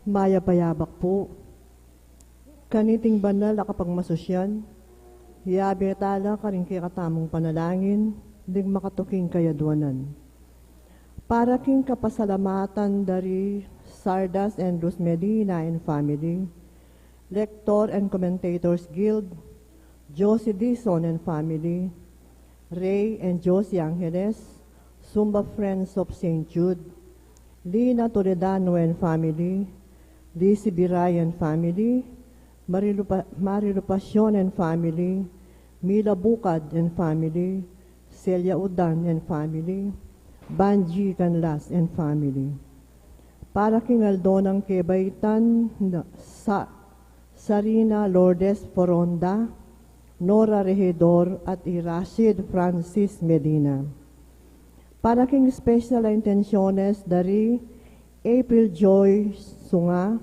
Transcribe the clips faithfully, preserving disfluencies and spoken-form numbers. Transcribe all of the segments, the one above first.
Mayap a yabak pu. Kaniting banal a kapagmasusyan, yabe tala karing kekatamung panalangin ding makatuking kayaduanan. Para king kapasalamatan dari Sardas and Luz Medina and family, Lector and Commentators Guild, Josie Dizon and family, Ray and Josie Angeles, Zumba Friends of Saint Jude, Lina Toledano and family, Lizzie Biray and family, Marilu Pa-, Marilu Pasion and family, Mila Bukad and family, Celia Udan and family, Banji Canlas and family. Para king aldo nang kebaitan, na, sa, Sarina Lourdes Foronda, Nora Regidor, at i Rashid Francis Medina. Para king special a intensyones dari April Joy Sunga,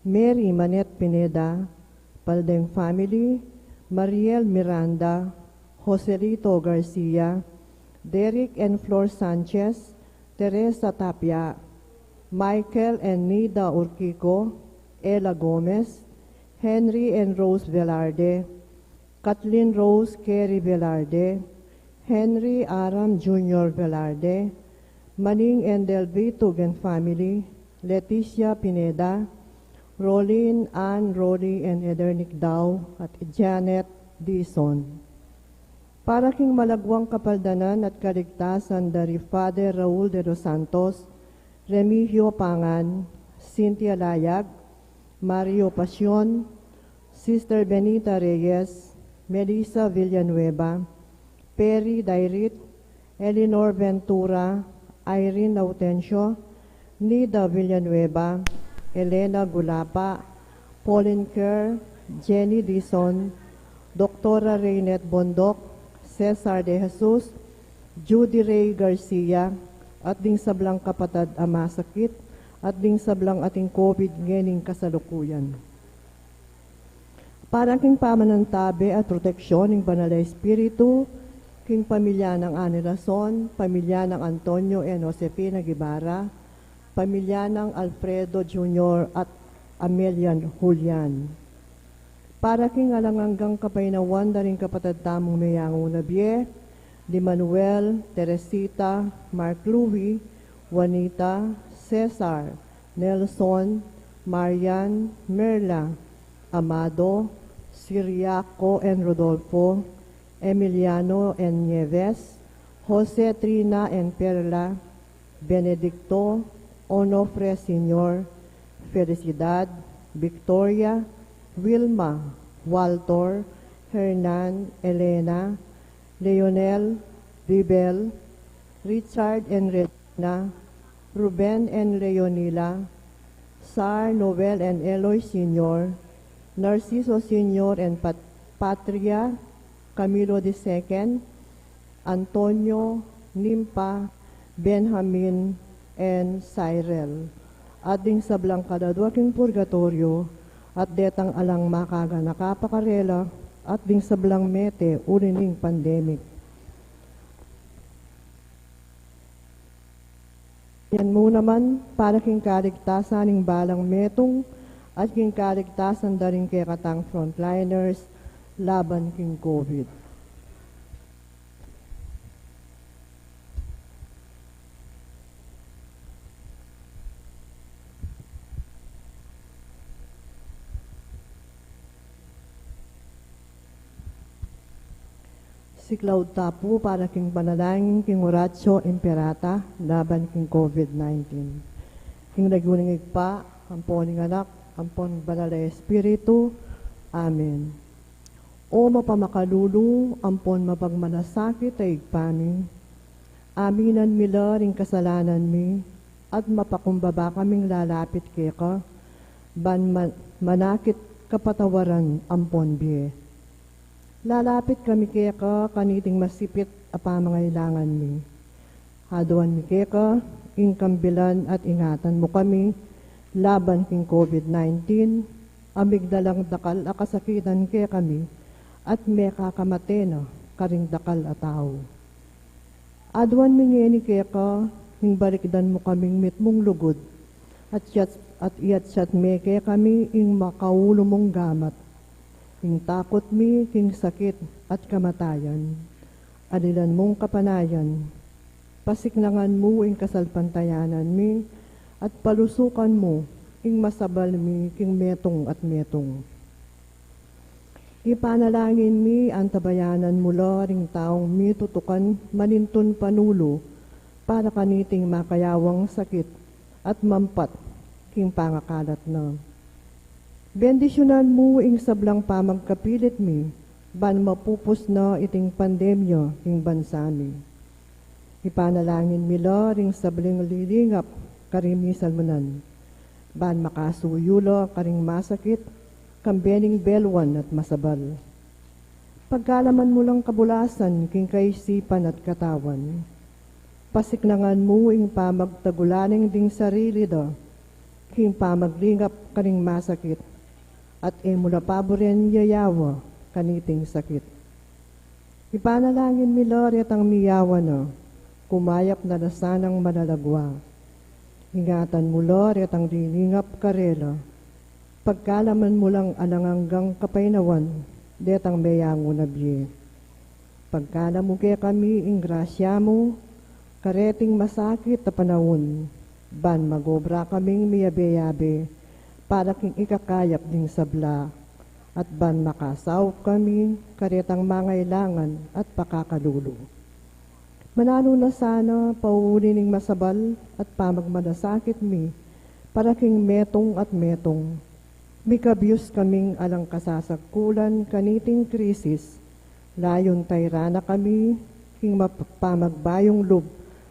Mary Manette Pineda, Paldeng family, Mariel Miranda, Joselito Garcia, Derek and Flor Sanchez, Teresa Tapia, Michael and Nida Urquico, Ella Gomez, Henry and Rose Velarde, Kathleen Rose Carey Velarde, Henry Aram Junior Velarde, Maning and Del Vitug and family, Leticia Pineda, Rolin Ann Rolly and Edernick Dao, at Janet Dizon. Para king malaguang kapaldanan at kaligtasan dari Father Raul de los Santos, Remigio Pangan, Cynthia Layag, Mario Pasion, Sister Benita Reyes, Melissa Villanueva, Perry Dairit, Eleanor Ventura, Irene Lautencio, Nida Villanueva, Elena Gulapa, Pauline Kerr, Jenny Dizon, Doktora Reynette Bondoc, Cesar De Jesus, Judy Ray Garcia, at ding sablang kapatad a masakit, at ding sablang ating COVID ngening kasalukuyan. Para king pamanantabe at proteksyon ning Banal a Espiritu, king pamilya nang Annie Rason, pamilya nang Antonio and Josefina Guevara, pamilya nang Alfredo Junior at Amelia Julian. Para king alang anggang kapaynawan da ring kapatad tamung meyangu na bie, di Manuel, Teresita, Mark Louis, Juanita, Cesar, Nelson, Marian, Merla, Amado, Siriaco and Rodolfo, Emiliano and Nieves, Jose, Trina and Perla, Benedicto, Onofre Senior, Felicidad, Victoria, Wilma, Walter, Hernan, Elena, Leonel, Bibel, Richard and Regina, Ruben and Leonila, Sar, Noel and Eloy Senior, Narciso Senior and Pat-, Patria, Camilo the second, Antonio, Nimpa, Benjamin, and Cyril. At ding sablang kaladua king purgatoryo, at detang alang makaganaka pa karela, at ding sablang mete uli ning pandemic. Yan mu naman, para king kaligtasan ning balang metung, at king kaligtasan da ring kekatang frontliners laban king COVID. Siklaud ta pu para king panalangin king Oratio Imperata laban king COVID nineteen. King lagyu ning Ibpa, ampon ning Anak, ampon Banal a Espiritu. Amen. O mapamakalulu ampon mapagmalasakit a Ibpa mi, aminan mi la ring kasalanan mi, at mapakumbaba kaming lalapit keka, ban ma-, manakit kapatawaran ampon bie. Lalapit kami keka kaniting masipit a pamangailangan mi. Aduan mi keka ing kambilan at ingatan mu kami laban king COVID nineteen, a migdalang dakal a kasakitan kekami, at mekakamate na karing dakal a tau. Aduan mi ngeni keka ing balikdan mu kaming mitmung lugud, at siyat, at iatsat me kekami ing makaulu mung gamat, ing takut mi king sakit at kamatayan. Alilan mung kapanayan, pasiknangan mu ing kasalpantayanan mi, at palusukan mu ing masabal mi king metung at metung. Ipanalangin mi, antabayanan mu la ring taung mitutukan manintun panulu para kaniting makayawang sakit at mampat king pangakalat na. Bendisyunan mu ing sablang pamagkapilit mi, ban mapupus na iting pandemya king bansa mi. Ipanalangin mi la ring sablang lilingap karing misalmunan, ban makasuyu la karing masakit, kambe ning belwan at masabal. Pagkalaman mu lang kabulasan king kaisipan at katawan. Pasiknangan mu ing pamagtagulaning ding sarili da king pamaglingap karing masakit, at e mu la paburen yayawa kaniting sakit. Ipanalangin mi la retang miyawa na, kumayap na la sanang manalagwa. Ingatan mu la retang lilingap karela, pagkalaman mu lang alang anggang kapaynawan detang meyangu na bie. Pagkalam mu kekami ing grasya mu kareting masakit a panaun, ban magobra kaming miyabe-yabe para king ikakayap ding sabla, at ban makasaup kami karetang mangailangan at pakakalulu. Mananu na sana pauli ning masabal at pamagmanasakit mi para king metung at metung. Mikabyus kaming alang kasasagkulan kaniting krisis, layun tayra na kami king map-, pamagbayung lub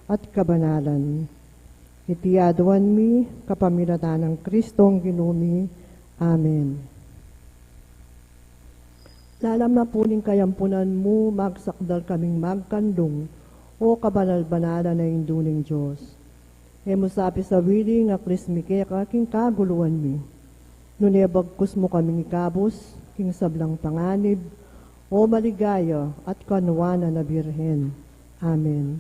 at kabanalan. Iti aduan mi kapamilatan nang Kristong Ginu mi. Amen. Lalam na pu ning kayampunan mu, magsakdal kaming magkanlung, o kabanal-banalan a Indu ning Dios. E mu sa pisawili ing aklis mi keka king kaguluan mi, nune bagkus mu kaming ikabus king sablang panganib, o maligaya at kanuanan a Birhen. Amen.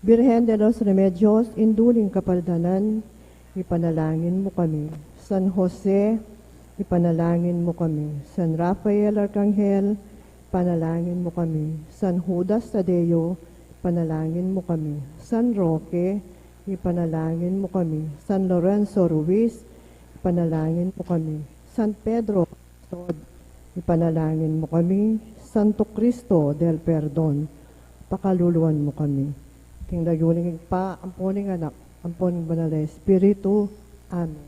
Birhen de los Remedios, Indu ning Kapaldanan, ipanalangin mu kami. San Jose, ipanalangin mu kami. San Rafael Arkanghel, ipanalangin mu kami. San Judas Tadeo, ipanalangin mu kami. San Roque, ipanalangin mu kami. San Lorenzo Ruiz, ipanalangin mu kami. San Pedro Calungsod, ipanalangin mu kami. Santo Cristo del Perdon, pakaluluan mu kami. King lagyu ning Ibpa, ampo ning Anak, ampo ning Banal a Espiritu. Amen.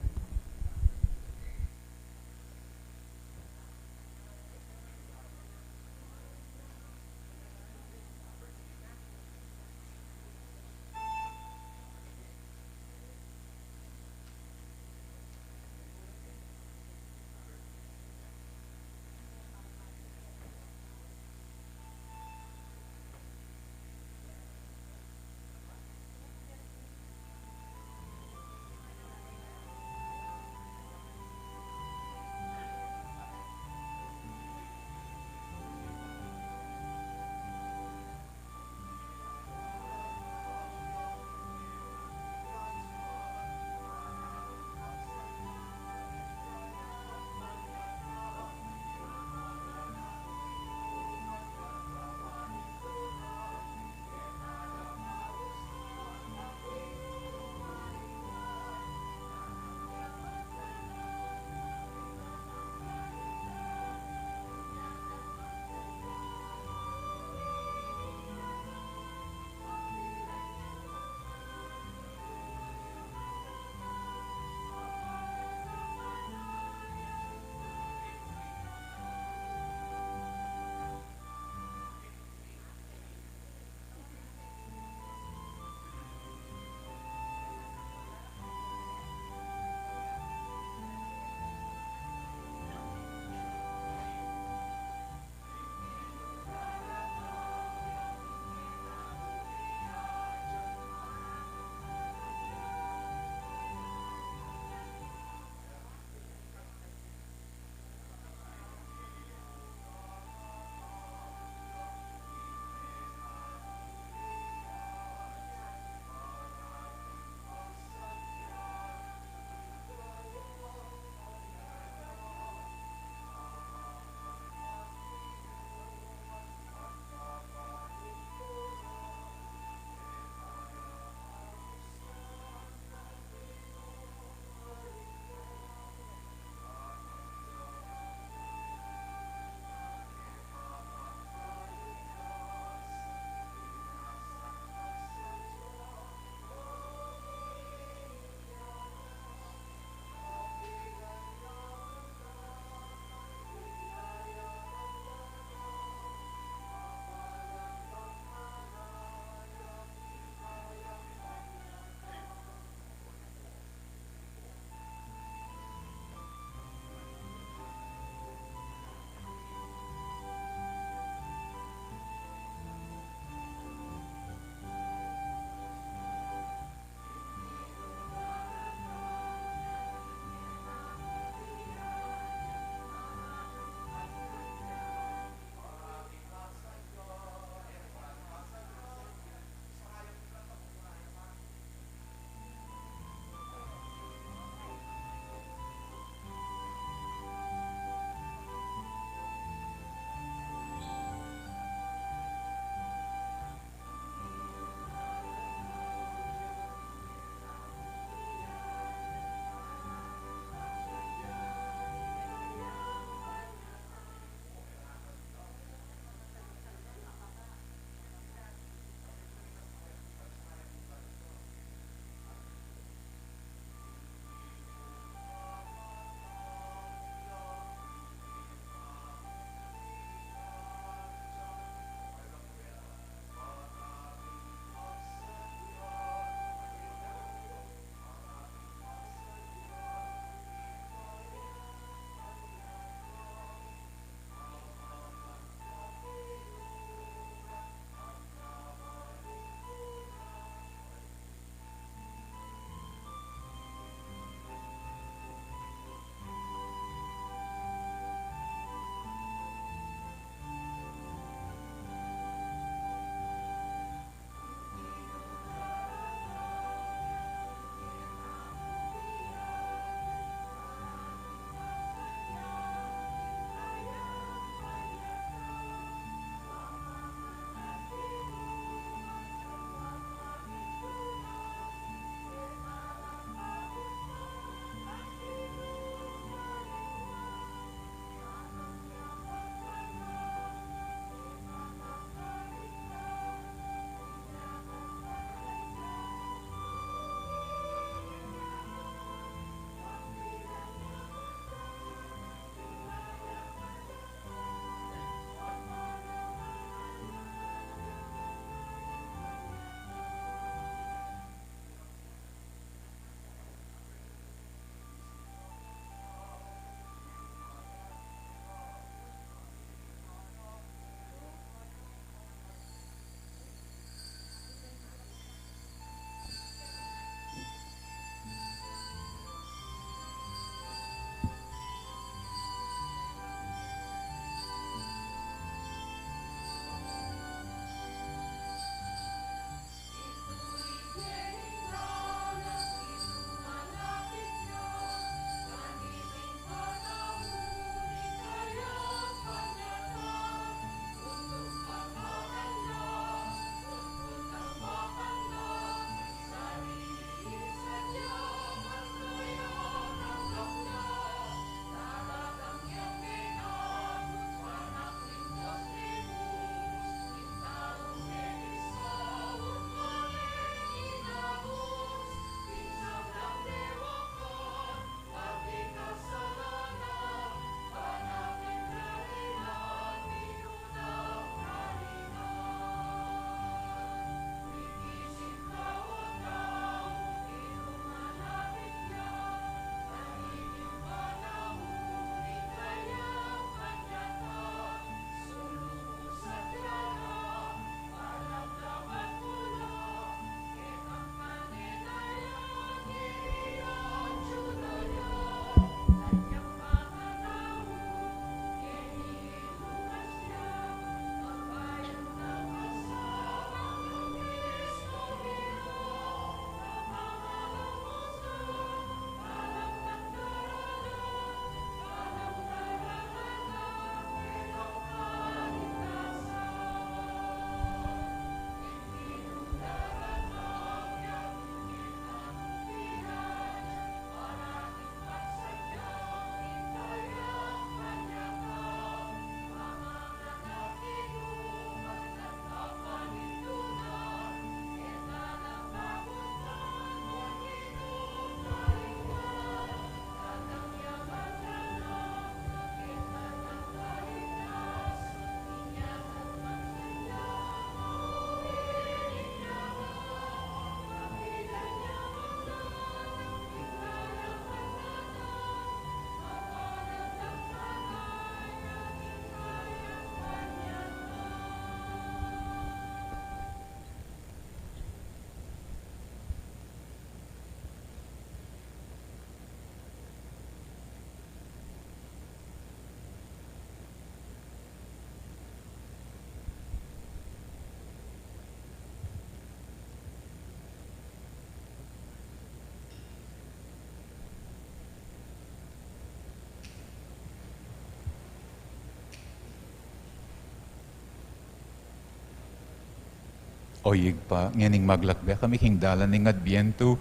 O Ibpa, ngening maglakbe kami king dalan ning Adbientu,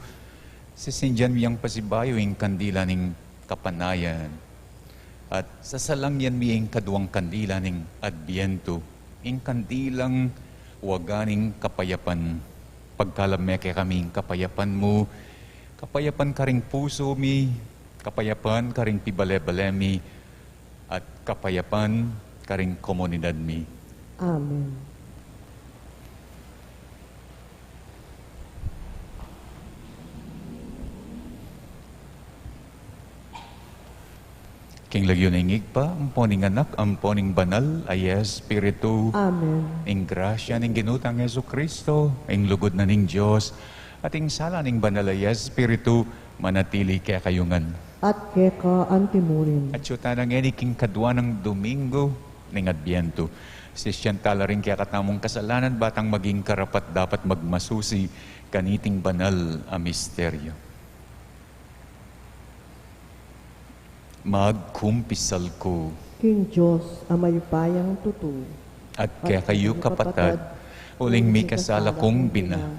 sisindian mi yang pasibayu ing kandila ning kapanayan. At sasalangyan mi ing kaduang kandila ning Adbientu, ing kandilang waga ning kapayapan. Pagkalub me kekami ing kapayapan mu, kapayapan karing pusu mi, kapayapan karing pibale-bale mi, at kapayapan karing komunidad mi. Amen. King lagyu ning Ibpa, ampo ning Anak, ampo ning Banal a Espiritu. Amen. Ing grasya ning Ginu tang Jesucristo, ing lugud na ning Dios, at ing sala ning Banal a Espiritu, manatili kekayu ngan. At keka antimurin. At yu tana ngeni king kadua nang Domingo ning Adbientu. Sisian tala ring kekatamung kasalanan, ba tang maging karapat-dapat magmasusi kaniting banal a misteryo. Magkumpisal ku king Dios a mayupayang tutu. At kekayu, kapatad, uling mikasala kung bina,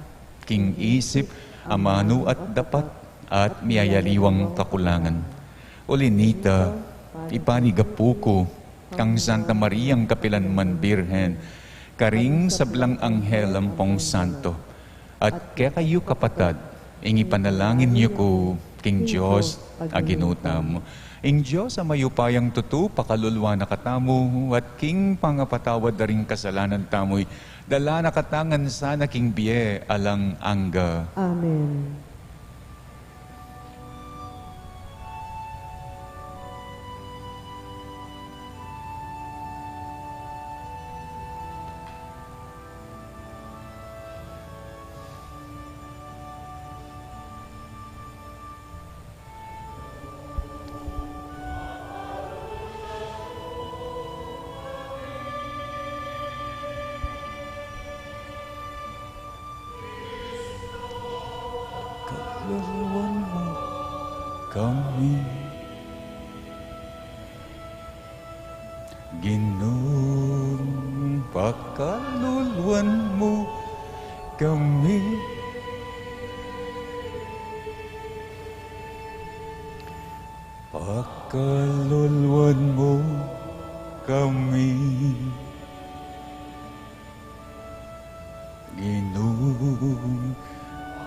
king isip, amanu at dapat, at miyayaliwang kakulangan. Uli nita, ipanigapu ku kang Santa Mariang kapilan man Birhen, karing sablang anghel ampong santo, at kekayu, kapatad, ing ipanalangin yu ku king Dios a Ginu tamu. Ing Dios a mayupayang tutu, pakalulwan na katamu, at king pangapatawad da ring kasalanan tamu, idala na katamu ngan sana king bie alang angga. Amen. Kaluluan mu kami. Ginu, pakaluluan mu kami. Pakaluluan mu kami. Ginu,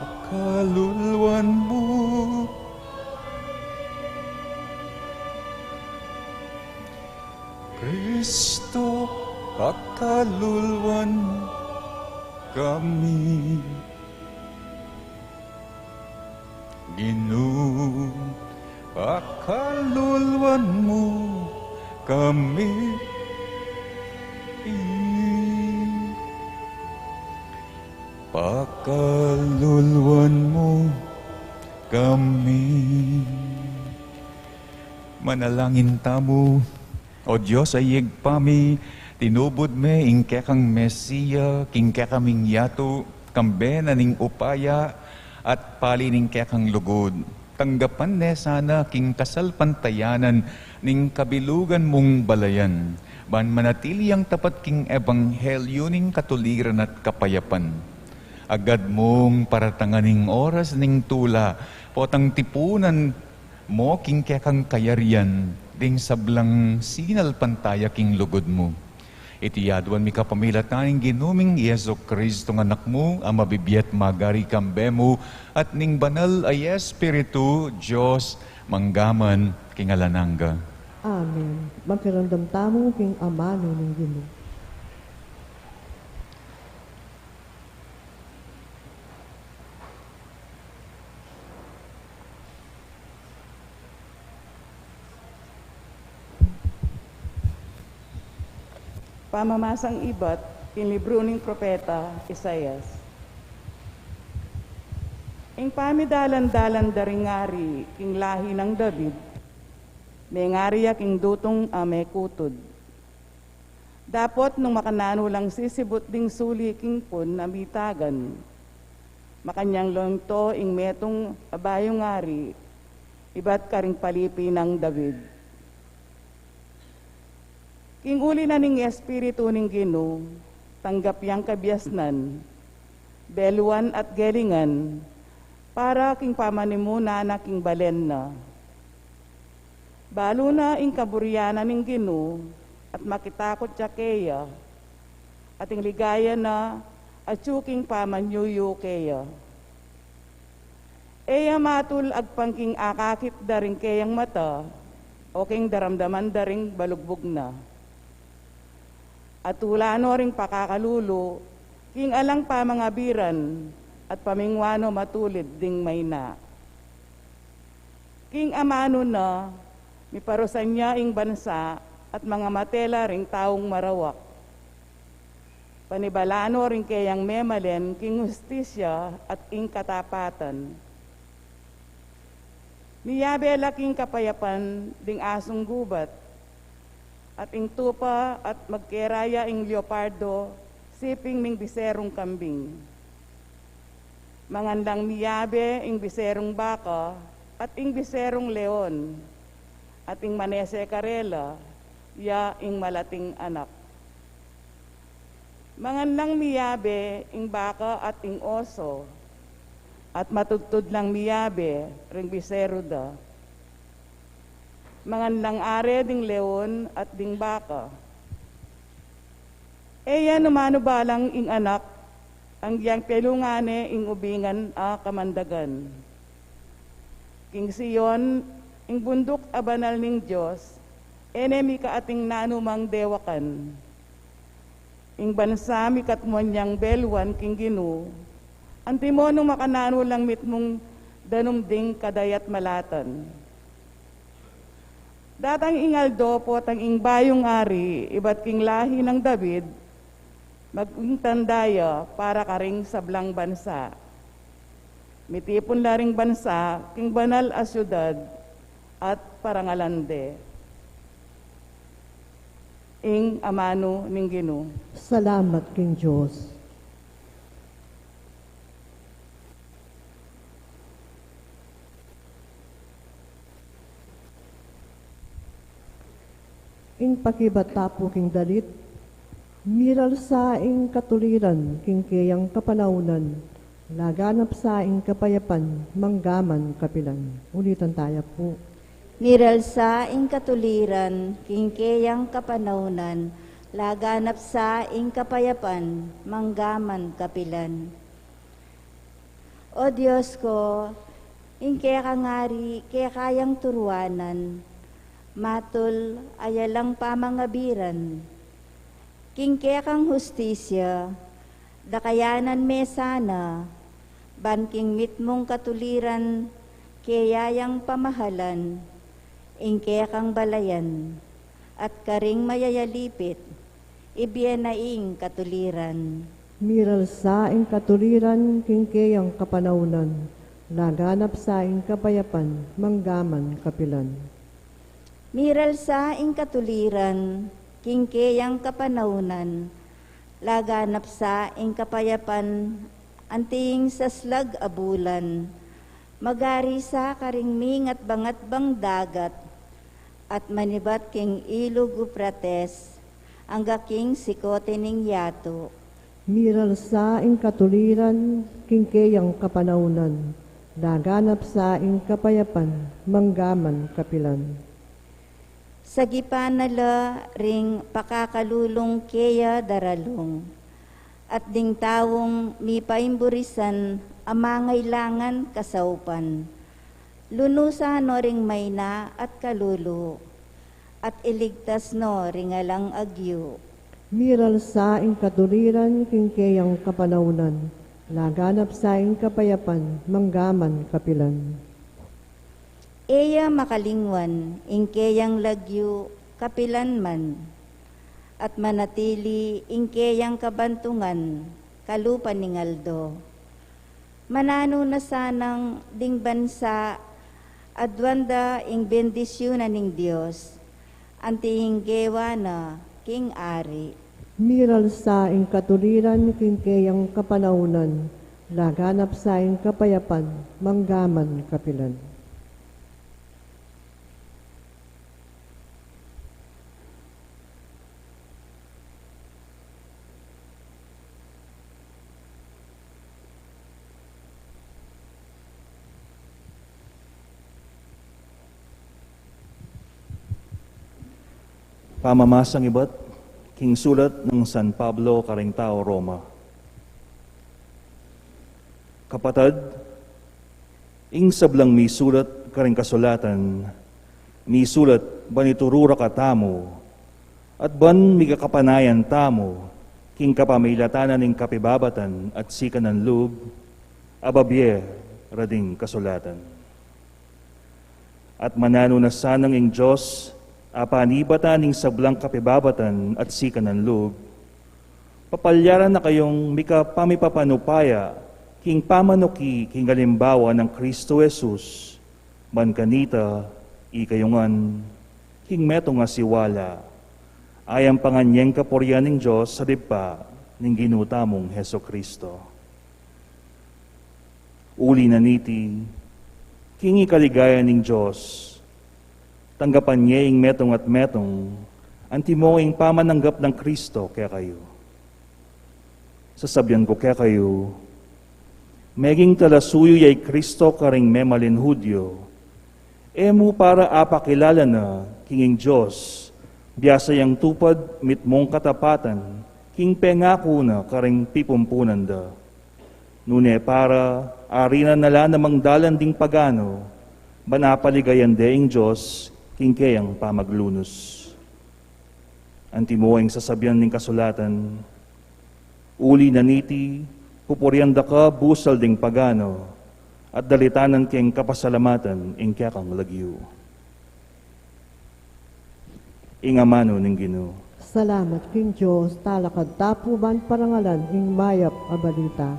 pakaluluan mu. Kristo, pakaluluan mu kami. Ginu, pakaluluan mu kami. Pakaluluan mu kami. Manalangin tamu. O Dios a Ibpa mi, tinubud me ing kekang Mesia king kekaming yatu, kambe na ning upaya at pali ning kekang lugud. Tanggapan ne sana king kasalpantayanan ning kabilugan mung balayan, ban manatili yang tapat king ebanghelyu ning katuliran at kapayapan. Agad mung paratangan ing oras ning tula, potang tipunan mo king kekang kayarian ding sablang sinalpantaya king lugud mu. Iti aduan mi kapamilatan ning Ginu ming Jesucristo, ing Anak mu, a mabibie at magari kambe mu at ning Banal a Espiritu, Dios, mangga man king alang angga. Amen. Magkiramdam tamu king amanu ning Ginu. Pamamasang ibat king libru ning propeta Isaias. Ing pamidalan-dalan da ring ari king lahi nang David, mengari ya king dutung a mekutud. Dapot nung makananu lang sisibut ding suli king pun a mitagan, makanyan lungto ing metung a bayung ari ibat karing palipi nang David. King uli na ning Espiritu ning Ginu, tanggap yang kabiasnan, beluan at gelingan, para king pamanimuna na king balen na. Balu na ing kaburian na ning Ginu, at makitakut ya keya, at ing ligaya na atyu king pamanyuyu keya. E ya matul agpang king akakit da ring keyang mata, o king daramdaman da ring balugbug na. Atula no ring pakakalulu king alang pamangabiran, at pamingwa no matulid ding maina. King amanu na, miparusan ya ing bansa, at mangamate la ring taung marawak. Panibala no ring keyang memalen king hustisya at ing katapatan. Miyabe la king kapayapan ding asung gubat, at ing tupa at magkera ya ing leopardo siping ming biserung kambing. Mangan lang miyabe ing biserung baka at ing biserung leon, at ing manese karela ya ing malating anak. Mangan lang miyabe ing baka at ing oso, at matudtud lang miyabe ring biseru da. Mangan lang are ding leon at ding baka. E ya numanu balang ing anak, anggiyang pelungan ne ing ubingan a kamandagan. King Sion, ing bunduk a banal ning Dios, e ne mikaating nanumang dewakan. Ing bansa mikatmuan yang beluan king Ginu, antimo nung makananu lang mitmung danum ding kadayat malatan. Datang ing aldo potang ing bayung ari ibat king lahi nang David, maging tanda ya para karing sablang bansa. Mitipun la ring bansa king banal a siudad at parangalan de. Ing amanu ning Ginu. Salamat king Dios. Ing pakibat tapu king dalit. Miral sa ing katuliran king keyang kapanaunan, laganap sa ing kapayapan manggaman kapilan. Ulitan taya pu. Miral sa ing katuliran king keyang kapanaunan, laganap sa ing kapayapan manggaman kapilan. O Dios ko, ing kekang ari keka yang turuanan, matul a alang pamangabiran. King kekang hustisya, dakayanan me sana, ban king mitmung katuliran keya yang pamahalan, ing kekang balayan, at karing mayayalipit, ibie na ing katuliran. Miral sa ing katuliran king keyang kapanaunan, laganap sa ing kapayapan manggaman kapilan. Miral sa ing katuliran king keyang kapanaunan, laganap sa ing kapayapan anting saslag a bulan, magari sa karing mingat bangat bang dagat, at manibat king ilug Eufrates, angga king sikote ning yatu. Miral sa ing katuliran king keyang kapanaunan, laganap sa ing kapayapan manggaman kapilan. Sagipan na la ring pakakalulung keya daralung, at ding taung mipaimburisan a mangailangan kasaupan. Lunusan no ring maina at kalulu, at iligtas no ring alang agyu. Miral sa ing katuliran king keyang kapanaunan, laganap sa ing kapayapan manggaman kapilan. E ya makalingwan ing keyang lagyu kapilan man, at manatili ing keyang kabantungan kalupa ning aldo. Mananu na sanang ding bansa aduan da ing bendisyunan ning Dios, anti ing gewa na king ari. Miral sa ing katuliran king keyang kapanaunan, laganap sa ing kapayapan manggaman kapilan. Pamamasang ibat king sulat nang San Pablo karing tau Roma. Kapatad, ing sablang misulat karing kasulatan, misulat ban ituru ra katamu, at ban mikakapanayan tamu king kapamilatan ning kapibabatan at sikanan lub, a babie ra ding kasulatan. At mananu na sanang ing Dios a panibatan ning sablang kapibabatan at sikanan lub, papalyaran na kayung mikapamipapanupaya king pamanuki king alimbawa nang Kristo Jesus, ban kanita ikayu ngan king metung a siwala, ayampangan yeng kapurian ning Dios sa dibpa ning Ginu tamung Jesu-Kristo. Uli na niti, king ikaligaya ning Dios, tanggapan ye ing metung at metung, antimo ing pamananggap nang Kristo kekayu. Sasabian ku kekayu, meging talasuyu ya i Kristo karing memalin Judio, e mu para apakilala na king ing Dios, biasa yang tupad mitmung katapatan king pengaku na karing pipumpunan da. Nune para arinan na la namang dalan ding pagano, ban apaligayan de ing Dios king keyang pamaglunus. Antimo ing sasabian ning kasulatan, uli na niti, pupurian da ka busal ding pagano, at dalitanan keng kapasalamatan ing kekang lagyu. Ing amanu ning Ginu. Salamat king Dios, talakad ta pu ban parangalan ing mayap a balita.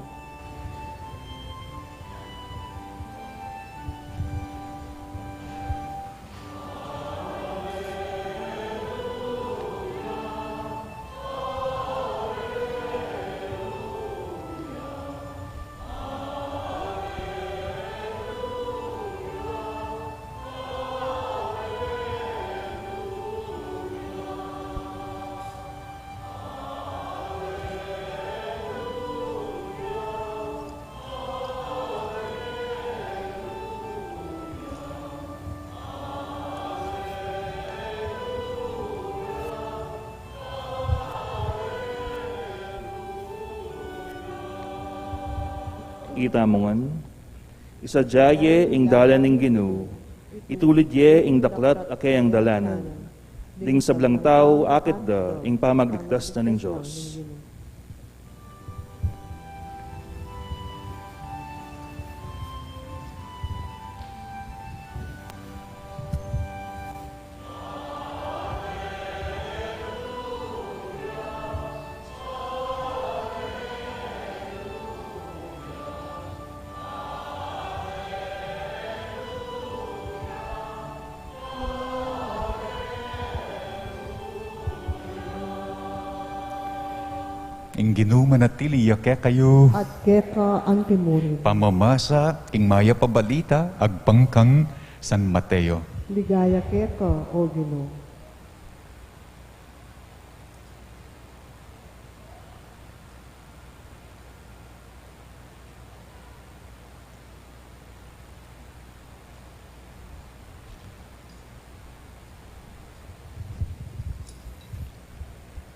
Itamu ngan, isadia ye ing dalan ning Ginu, itulid ye ing daklat a keyang dalanan. Ding sablang tau akit da ing pamagligtas na ning Dios. Ing Ginu manatili ya kekayu. At keka antimurin. Pamamasa king mayap a balita agpang kang San Mateo. Ligaya keka, O Ginu.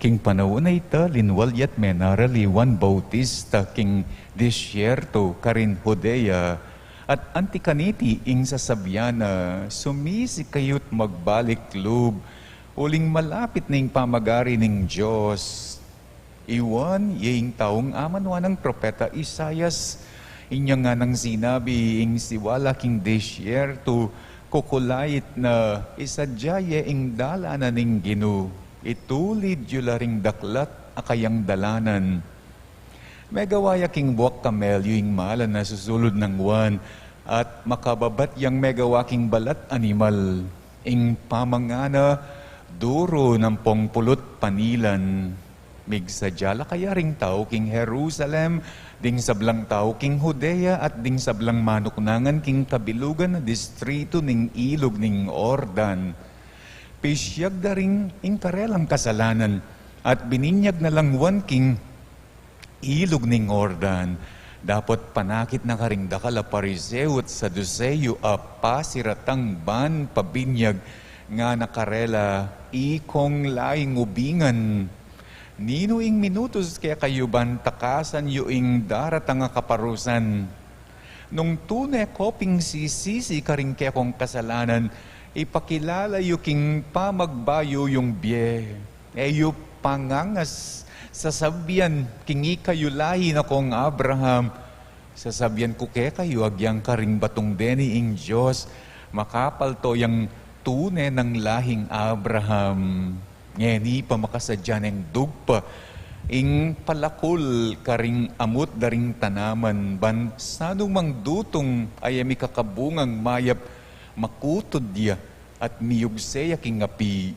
King panaun a ita, linwal ya't menaral i Juan Bautista king disyerto karin Judea, at anti kaniti ing sasabian na, "Sumisi kayu't magbalik lub, uling malapit na ing pamagari ning Dios." I Juan, ya ing taung amanwa nang propeta Isaias, inya nganang sinabi, ing siwala king disyerto, kukulait na, isadia ye ing dalanan ning Ginu, itulid yu la ring daklat a kayang dalanan. Megawa ya king buak kamelyu ing malan a susulud nang Juan, at makababat yang megawa king balat animal. Ing pamangana, duru nampong pulut panilan. Migsadia la kaya ring tau king Jerusalem, ding sablang tau king Judea, at ding sablang manuknangan king kabilugan a distritu ning ilug ning Jordan. Pisyag da ring ing karelang kasalanan, at bininyag na lang Juan king ilug ning Jordan. Dapot panakit na karing dakal a Pariseo at Saduseo a pasiratang ban pabinyag, Ngana karela, Ikong laing ubingan, ninu ing minutus kekayu ban takasan yu ing daratang a kaparusan? Nung tune ko ping sisisi karing kekong kasalanan, ipakilala yu king pamagbayu yung bie. E yu pangangas, sasabian king ikayu lahi na kong Abraham, sasabian ku kekayu, agyang karing batung deni ing Dios makapalto yang tune nang lahing Abraham. Ngeni pa makasadya neng dugpa ing palakul karing amut da ring tanaman, ban sanumang dutung a e mikakabungang mayap, makutud ya at miyugse ya king api.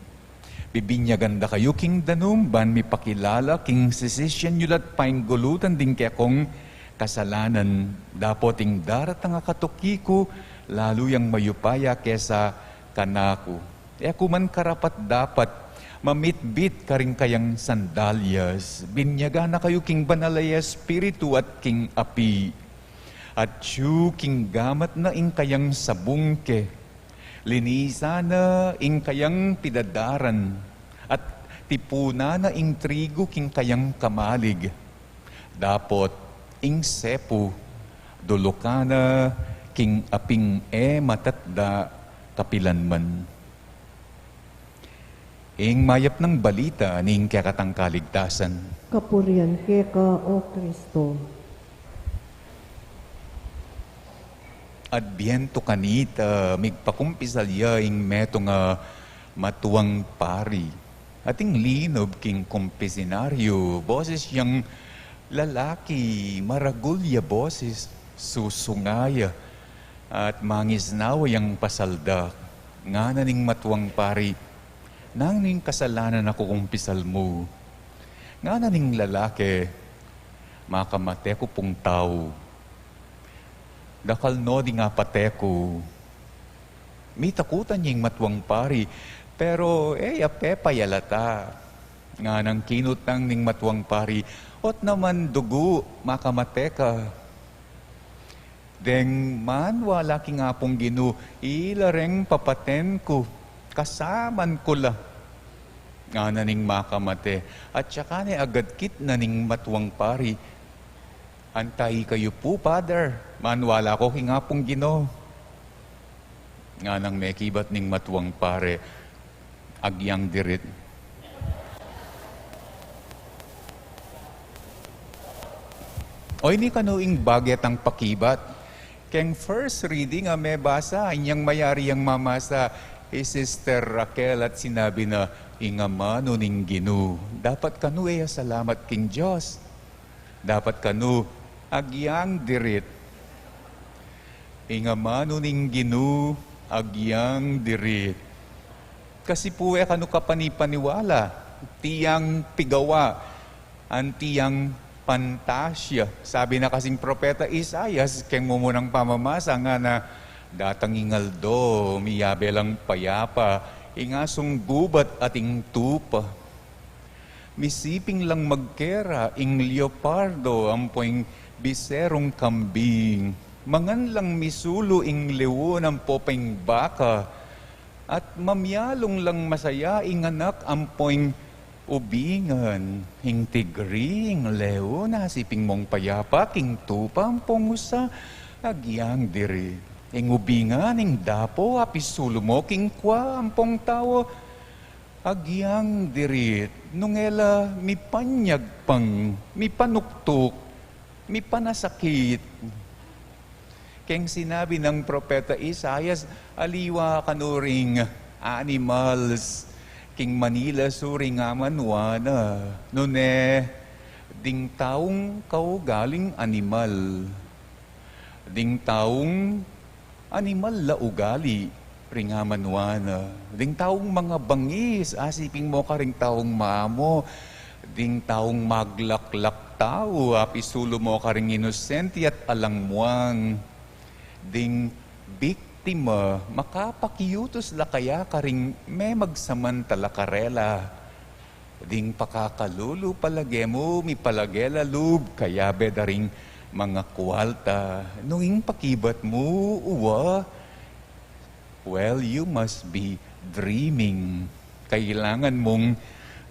Bibinyagan da kayu king danum ban mipakilala king sisisyan yu la't painggulutan ding kekong kasalanan, dapot ing daratang a katuki ku lalu yang mayupaya kesa kanaku. E ku man karapat-dapat mamitbit karing kayang sandalyas. Binyagan na kayu king Banal a Espiritu at king api. Atyu king gamat na ing kayang sabungke. Linisan na ing kayang pidadaran, at tipunan na ing trigu king kayang kamalig. Dapot ing sepu, dulukan na king aping e matatda kapilan man. Ing mayap nang balita ning kekatang kaligtasan. Kapurian keka, O Kristo. Adbientu kanita, migpakumpisal ya ing metung a matuang pari. Ating linub king kumpisinaryu, boses yang lalaki, maragul ya boses, susunga ya, at mangisnawa yang pasaldak. Ngana ning matuang pari, "Nanu ing kasalanan a kukumpisal mu?" Ngana ning lalaki, "Makamate ku pung tau. Dakal no ding apate ku." Mitakutan ya ing matuang pari, pero e ya pepayalata. Nganang kinutang ning matuang pari, "Ot naman dugu, makamate ka." "Deng maniwala king Apung Ginu, ila reng papaten ku, kasaman ku la." Ngana ning makamate, at saka ne agad kitnan ning matuang pari, "Antai kayu pu, Father, maniwala ku king Apung Ginu." Nganang mekibat ning matuang pari, "Agyang dirit." O ini kanu ing baget a pakibat. Keng first reading a mebasa, inyang mayari yang mamasa, i Sister Raquel, at sinabi na, "Ing amanu ning Ginu." Dapat kanu e ya salamat king Dios. Dapat kanu, "Agyang dirit." Ing amanu ning Ginu, agyang dirit. Kasi pu e kanu kapanipaniwala, tiyang pigawa, anti yang pantasya. Sabi na kasing propeta Isaias, keng mumunang pamamasa, ngana, "Datang ing aldo, miyabe lang payapa, ing asung gubat at ing tupa. Misiping lang magkera ing leopardo ampo ing biserung kambing. Mangan lang misulu ing leon ampo pa ing baka. At mamialung lang masaya ing anak ampo ing ubingan. Ing tigri, ing leon, asiping mung payapa king tupa ampong usa, agyang diri. Ing ubingan, ing dapo, apisulu mo king kwa ampong tau, agyang diri. Nung e la mipanyagpang, mipanuktuk, mipanasakit." Keng sinabi nang propeta Isaias, aliwa kanu ring animals, king Manila, suring amanwa na. Nune, ding taung kaugaling animal. Ding taung animal la ugali, ring amanwa na. Ding taung mangabangis, asiping mo karing taung maamo. Ding taung maglaklak tau, apisulu mo karing inosente at alang muang. Ding biktima, makapakiutus la kaya karing memagsamantala karela. Ding pakakalulu, palage mu, mipalage la lub, kayabe da ring mangakualta. Nung ing pakibat mu, uwa, Well, you must be dreaming. Kailangan mung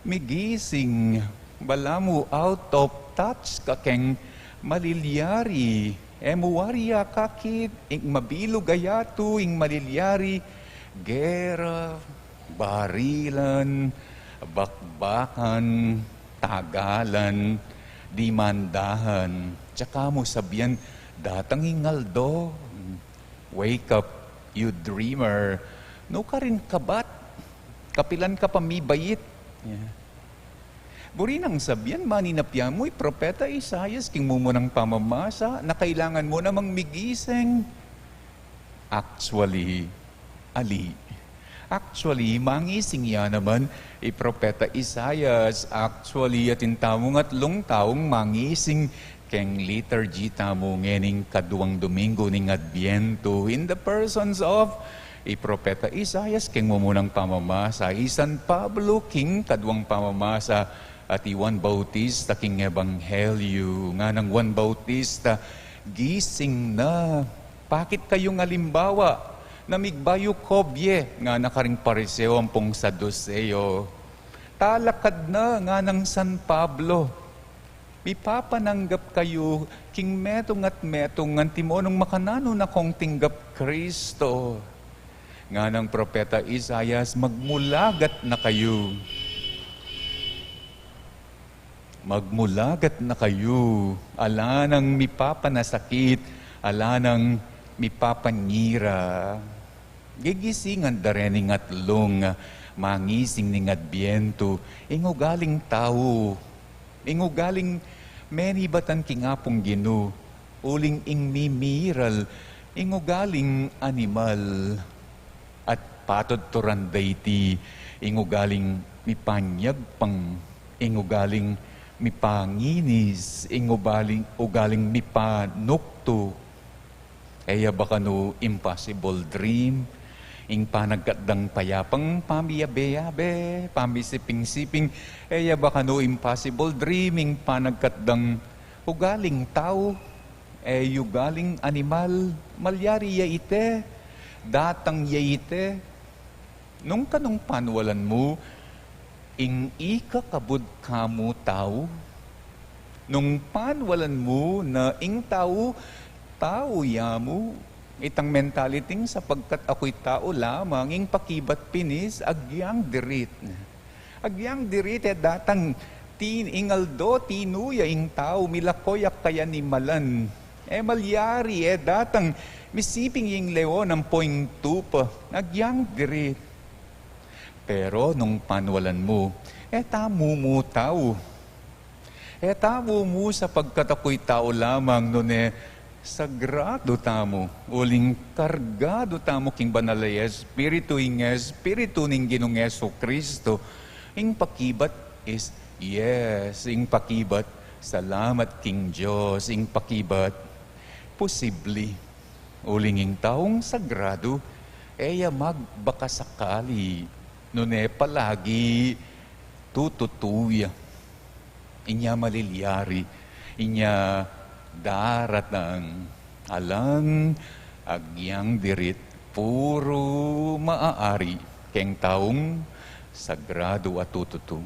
migising. Balamu out of touch ka keng malilyari. E mu wari akakit, ing mabilug a yatu, ing malilyari, gera, barilan, bakbakan, tagalan, dimandahan. Tsaka mu sabian, datang ing aldo. Wake up, you dreamer. Nu ka rin kabat? Kapilan ka pa mibait? Yeah. Buri nang sabian, maninapya mu i Propeta Isaias king mumunang pamamasa na kailangan mu namang migising. Actually, ali. Actually, mangising ya naman i Propeta Isaias. Actually, atin tamung atlung taung mangising keng liturgy tamu ngening kaduang Domingo ning Adbientu, in the persons of i Propeta Isaias king mumunang pamamasa, i San Pablo king kaduang pamamasa, at i Juan Bautista king Ebanghelyo. Nganang Juan Bautista, gising na. Pakit kayung alimbawa na migbayu kobie, ngana karing Pariseo ampong Saduseo. Talakad na, nganang San Pablo. Mipapananggap kayu king metung at metung, antimo nung makananu na kong tinggap Kristo. Nganang Propeta Isaias, magmulagat na kayu. Magmulagat na kayu, ala nang mipapanasakit, ala nang mipapanyira. Gigisingan da rin ing atlung mangising ning Adbientu, ing ugaling tau, ing ugaling menibatan king Apung Ginu, uling ing mimiral, ing ugaling animal. At patudturan da iti, ing ugaling mipanyagpang, ing ugaling mipanginis, ing ugaling, ugaling mipanuktu. E ya ba kanu impossible dream? Ing panagkat dang payapang pamiyabe-yabe, pamisiping-siping, e ya ba kanu impossible dream? Ing panagkat dang ugaling tau, e ugaling animal, malyari ya ite, datang ya ite. Nung kanung panwalan mu, ing ika kabud ka mu tau? Nung panwalan mu na ing tau, tau ya mu, itang mentality ning sapagkat ako'y tau lamang, ing pakibat pin is agyang dirit. Agyang dirit e datang tin-, ing aldo, tinuya ing tau, milakoy a kayanimalan. E malyari, e datang misiping ing leon ampo ing tupa. Agyang dirit. Pero nung panwalan mu, e tamu mu tau. E tamu mu sapagkat ako'y tau lamang, nune sagrado tamu, uling kargadu tamu king Banal a Espiritu, ing Espiritu ning Ginung Jesucristo. Ing pakibat is, yes, ing pakibat, salamat king Dios, ing pakibat, posible. Uling ing taung sagrado, e ya magbakasakali, nune palagi tututu ya. Inya malilyari, inya daratang, alang agyang dirit, puru maaari keng taung sagrado a tututu.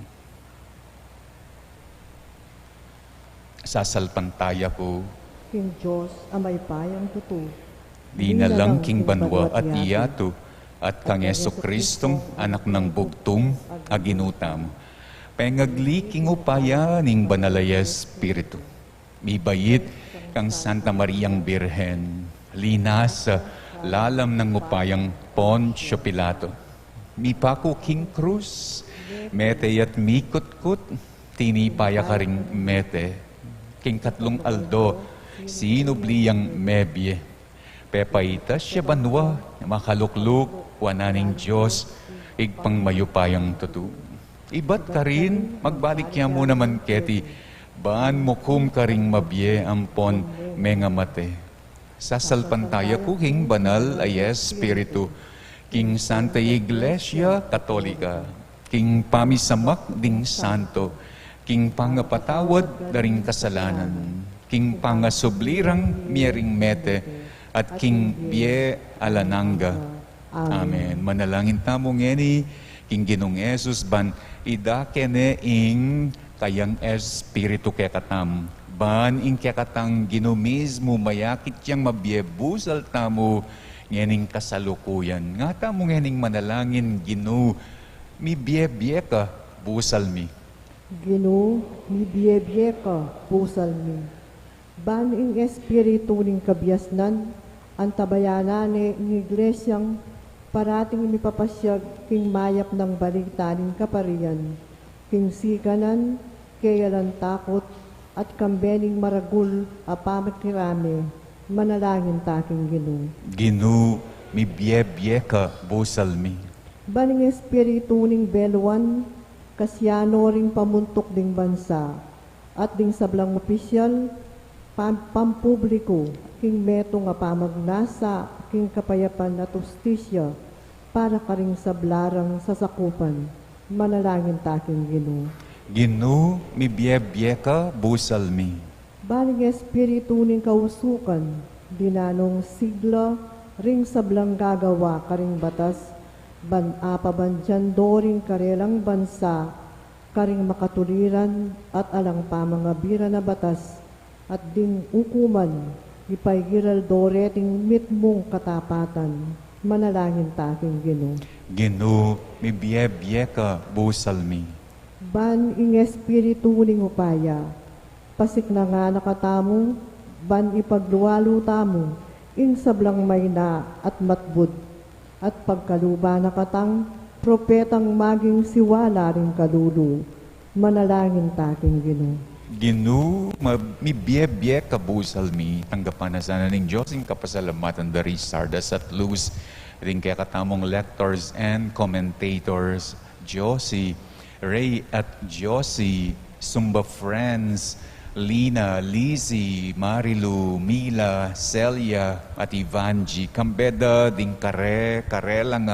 Sasalpantaya ku king Dios a mayupayang tutu, dinalang king banua at yatu, at kang Jesucristong Anak nang bugtung a Ginu tamu, pengagli king upaya ning Banal a Espiritu, mibait kang Santa Mariang Birhen, linasa lalam nang upayang Poncio Pilato, mipaku king krus, mete at mikutkut, tinipa ya karing mete, king katlung aldo sinubli yang mebie, pepaitas ya banua, makalukluk wanan ning Dios, Ibpang mayupayang tutu. Ibat karin, magbalik ya mu naman keti, ban mukum karing mabie ampon mengamate. Sasalpantaya ku king Banal a Espiritu, king Santa Iglesia Katolika, king pamisamak ding santo, king pangapatawad da ring kasalanan, king pangasubli rang mie ring mete, at king bie alang angga. Amen. Manalangin tamu ngeni king Ginung Jesus ban idake ne ing kayang Espiritu kekatamu, ban ing kekatang Ginu mismu mayakit yang mabie busal tamu ngening kasalukuyan. Nga tamu ngening manalangin, Ginu, mibie-bie ka busal mi. Ginu, mibie-bie ka busal mi. Ban ing espiritu ning kabiasnan, antabayanan ne ing Iglesyang parating mipapasyag king mayap nang balita ning kaparian, king siganan, keyalan takut, at kambe ning maragul a pamakirame. Manalangin ta king Ginu. Ginu, mibie-bie ka busal mi. Ban ing espiritu ning beluan, kasiyano ring pamuntuk ding bansa, at ding sablang opisyal, pam-, pampubliku, king metung a pamagnasa, king kapayapan at ustisya, para karing sabla rang sasakupan. Manalangin ta king Ginu. Ginu, mibie-bie ka busal mi. Ban ing espiritu ning kausukan, dinanung sigla ring sablang gagawa karing batas, ban apabandian do ring karelang bansa karing makatuliran at alang pamangabiran a batas, at ding ukuman, ipaigiral do reting mitmung katapatan. Manalangin ta king Ginu. Ginu, mibie-bie ka busal mi. Ban ing espiritu ning upaya, pasiknangan na katamu, ban ipaglualu tamu ing sablang maina at matbud, at pagkaluban na katang propetang maging siwala ring kalulu. Manalangin ta king Ginu. Ginu, ma-, mibie-bie ka busal mi. Tanggapan na sana ning Dios ing kapasalamatan da ri Sardas at Luz, ring kekatamung lectors and commentators, Josie, Ray at Josie, Sumba Friends, Lina, Lizzie, Marilu, Mila, Celia, at Ivanji, kambe da ding kare-, karelang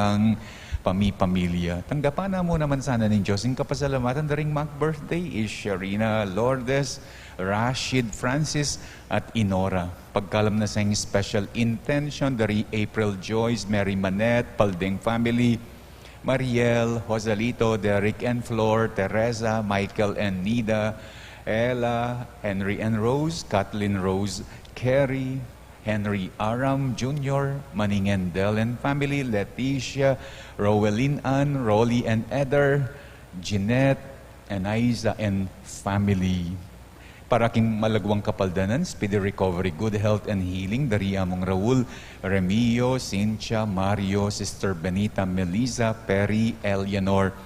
pami-pamilya. Tanggapan na mu naman sana ning Dios ing kapasalamatan da ring mag-birthday, i Sharina, Lourdes, Rashid, Francis, at Inora. Pagkalam na sa ing special intention da ri April, Joyce, Mary Manette, Paldeng family, Mariel, Joselito, Derek and Flor, Teresa, Michael and Nida, Ella, Henry and Rose, Kathleen Rose, Kerry, Henry Aram Junior, Maning and Del and family, Leticia, Rowelyn Ann, Rolly and Eder, Jeanette, and Aiza and family. Para king malagwang kapaldanan, speedy recovery, good health and healing, da ri Among Raul, Remio, Cynthia, Mario, Sister Benita, Melissa, Perry, Eleanor,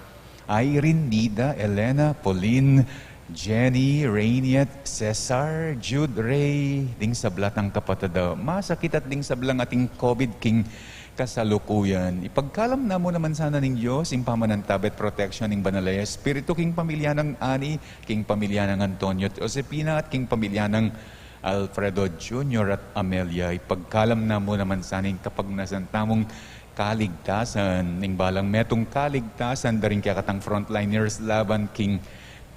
Irene, Nida, Elena, Pauline, Jenny, Rainiet, Cesar, Jude, Ray, ding sabla tang kapatad a masakit at ding sablang ating COVID king kasalukuyan. Ipagkalam na mu naman sana ning Dios ing pamanantabe at protection ning Banal a Espiritu king pamilya nang Ani, king pamilya nang Antonio at Josefina, at king pamilya nang Alfredo Junior at Amelia. Ipagkalam na mu naman sana ing kapagnasan tamung kaligtasan, ning balang metung kaligtasan da ring kekatang frontliners laban king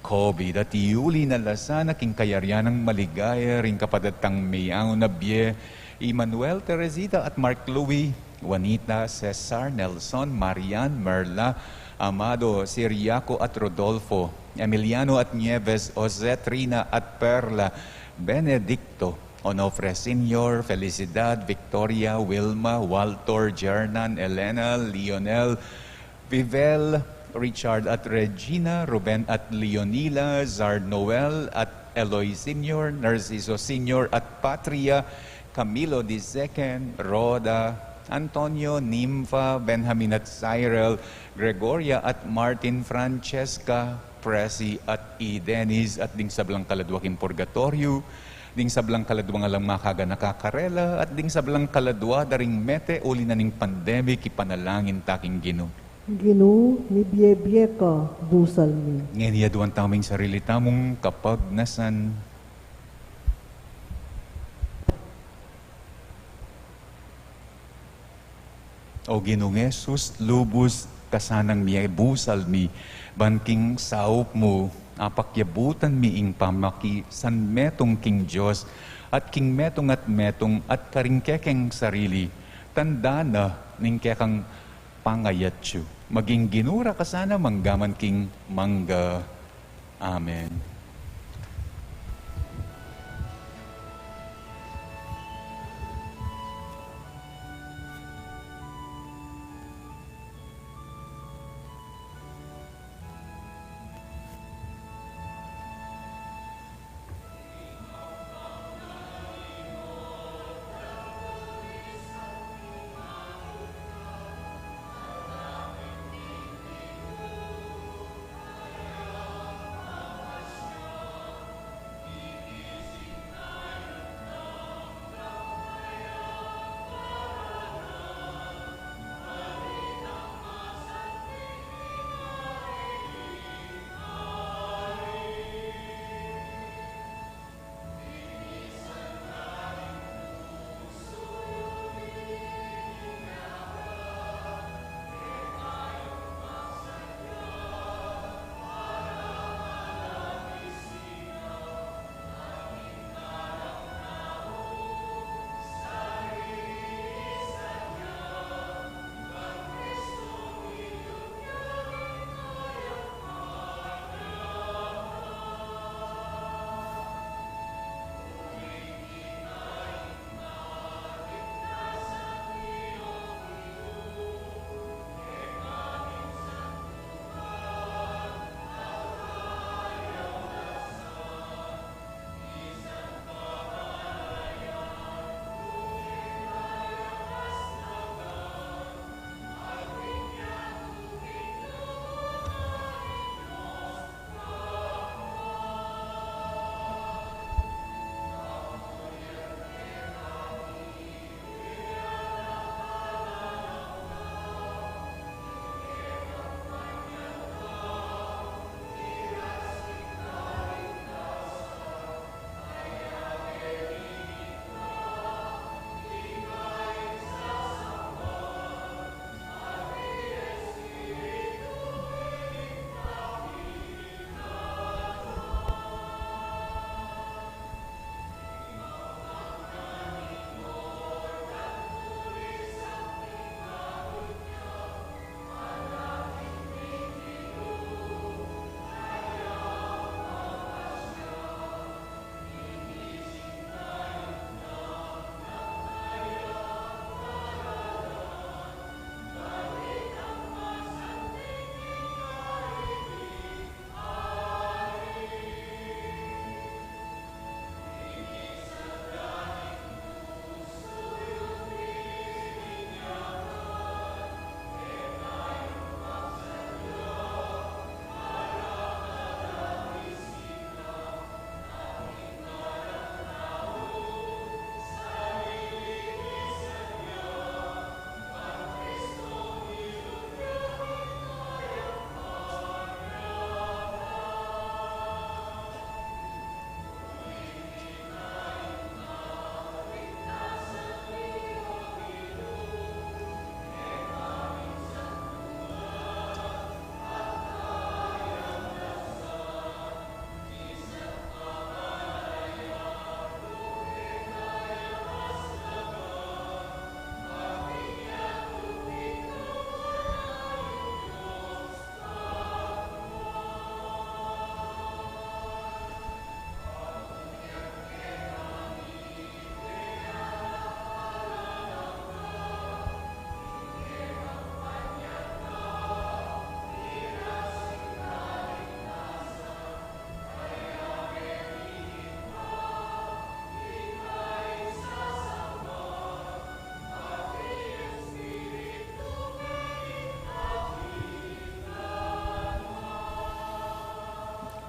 COVID, at iuli na la sana king kayarian nang maligaya ring kapatad tang meyaun a bie, i Manuel, Teresita, at Mark Louis, Juanita, Cesar, Nelson, Marian, Merla, Amado, Siriaco, at Rodolfo, Emiliano at Nieves, Jose, Trina, at Perla, Benedicto, Onofre Senior, Felicidad, Victoria, Wilma, Walter, Jernan, Elena, Lionel, Vivel, Richard at Regina, Ruben at Leonila, Zard Noel at Eloy Senior, Narciso Senior at Patria, Camilo the Second, Rhoda, Antonio, Nympha, Benjamin at Cyril, Gregoria at Martin, Francesca, Presi at i Dennis, at ding sablang kaladwa king purgatoryo, ding sablang kaladwang alang makaganaka karela, at ding sablang kaladwa da ring mete uli na ning pandemic, ipanalangin ta king Ginu. Ginu, mibie-bie ka busal mi. Ngeni aduan tamu ing sarili tamung kapagnasan. O Ginung Jesus, lubus ka sanang mie busal mi, ban king saup mu, apakyabutan mi ing pamakisanmetung king Dios, at king metung at metung, at karing kekeng sarili, tanda na ning kekang pangayatsu. Maging Ginu ra ka sana mangga man king mangga. Amen.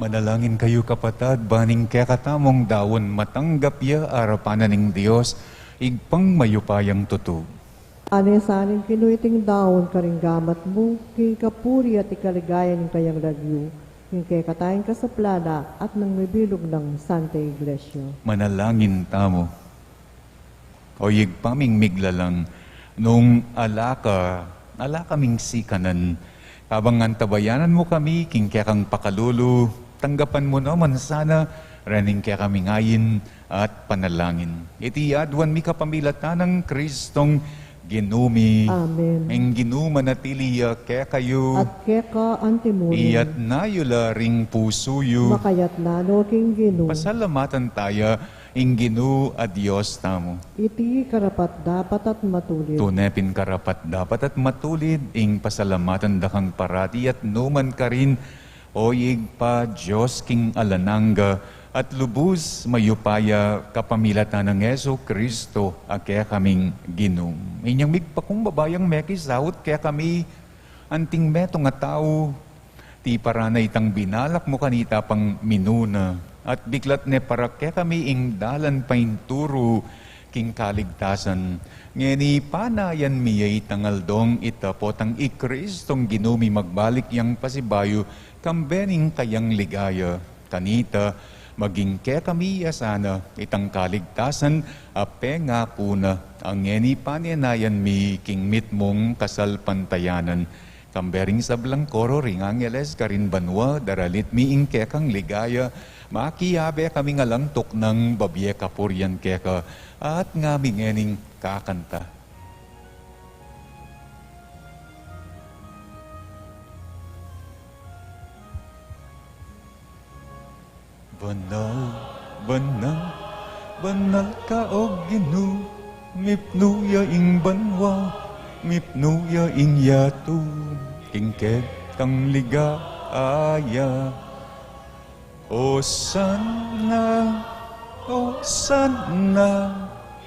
Manalangin kayu, kapatad, ban ing kekatamung daun matanggap ya arapan na ning Dios, Ibpang mayupayang tutu. Pane sa ning Ginu iting daun karing gamat mu, king kapurian at ikaligaya ning kayang lagyu, king kekatang kasaplalan at ning mabilug nang Santa Iglesia. Manalangin tamu. O Ibpa ming miglalang, nung ala ka, ala kaming sikanan, kabang antabayanan mu kami king kekang pakalulu, tanggapan mu naman sana rening kekaming ain at panalangin. Iti aduan mi kapamilatan nang Kristong Ginu mi. Amen. Ing Ginu manatili ya kekayu. At keka antimurin. Iyatas yu la ring pusu yu. Makayatas no king Ginu. Pasalamatan taya ing Ginu a Dios tamu. Iti karapat-dapat at matulid. Tune pin karapat-dapat at matulid ing pasalamatan da kang parati at nu man karin, O Ibpa, Dios king alang angga, at lubus mayupaya, kapamilatan nang Jesucristo a kekaming Ginu. Inyang migpakumbaba yang mekisaut kekami anting metung a tau, tiparan na itang binalak mu kanita pang minuna, at biklat ne para kekami ing dalan painturu king kaligtasan. Ngeni panayan mi ya itang aldong ita, potang i Cristong Ginu mi magbalik yang pasibayu, kambe ning kayang ligaya. Kanita, maging kekami ya sana itang kaligtasan a pengaku na, a ngeni panenayan mi king mitmung kasalpantayanan. Kambe ring sablang koro ring angeles karin banua, daralit mi ing kekang ligaya, makiabe kaming alang tuknang babie kapurian keka, at ngami ngening kakanta. Banal, banal, banal ka, O Ginu, mipnu ya ing banua, mipnu ya ing yatu, king kekang ligaya. Osana, Osana,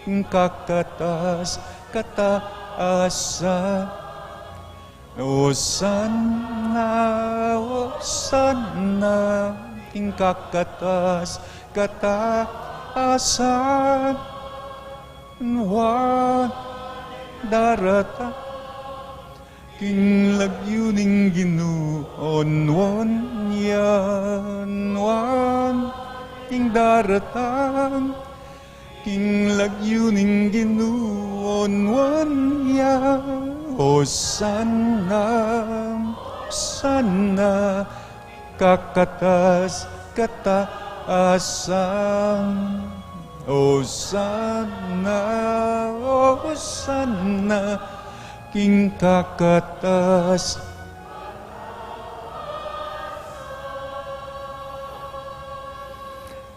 king kakatas-katasan. Osana, Osana, king kakatas-katasan. Nuan daratang king lagyu ning Ginu, o nuan ya, nuan king daratang king lagyu ning Ginu, o nuan ya. Osana, Osana, kakatas-katasan. Osana, Osana, king kakatas.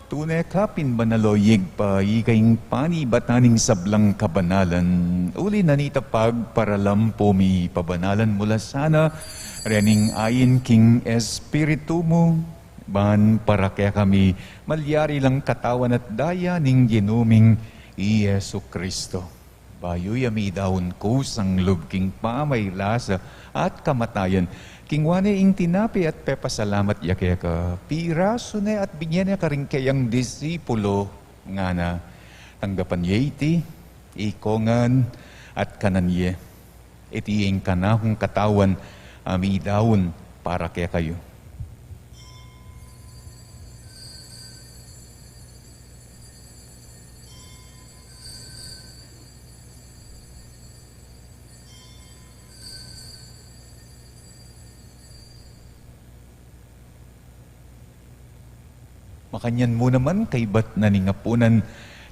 Tune ka pin banal, o Ibpa, ika ing panibatan ning sablang kabanalan. Uli na nita pagparalampu mi, pabanalan mu la sana rening ain king Espiritu mu, ban para kekami malyari lang katawan at daya ning Ginu ming i Jesucristo. Bayu ya midaun kusang lub king pamaylasa at kamatayan, kingwa ne ing tinape at pepasalamat ya keka, pirasu ne at binye ne karing keyang disipulo, ngana: Tanggapan ye iti, ikong ngan, at kanan ye. Iti ing kanakung katawan a midaun para kekayu. Makanyan mu naman, kaybat na ning apunan,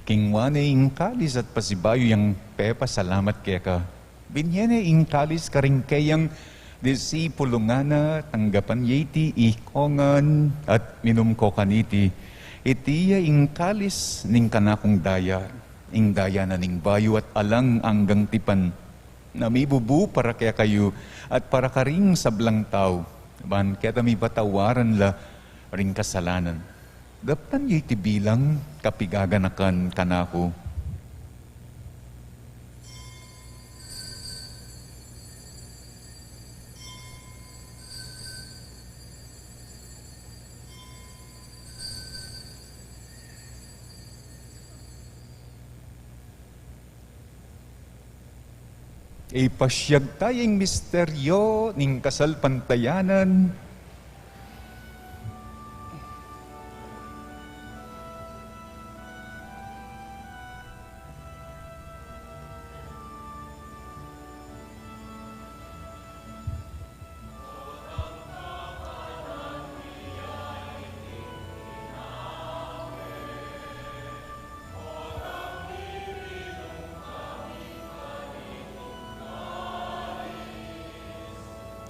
kingwa ne ing kalis at pasibayu yang pepasalamat keka. Binye ne ing kalis karing keyang disipulo, ngana: Tanggapan ye iti, ikong ngan, at minum ko kaniti. Iti ya ing kalis ning kanakung daya, ing daya na ning bayu at alang anggang tipan, na mibubu para kekayu at para karing sablang tau, ban keta mipatawaran la ring kasalanan. Daptan ye iti bilang kapigaganakan kanaku. Ipasyag taya ing misteryo ning kasalpantayanan.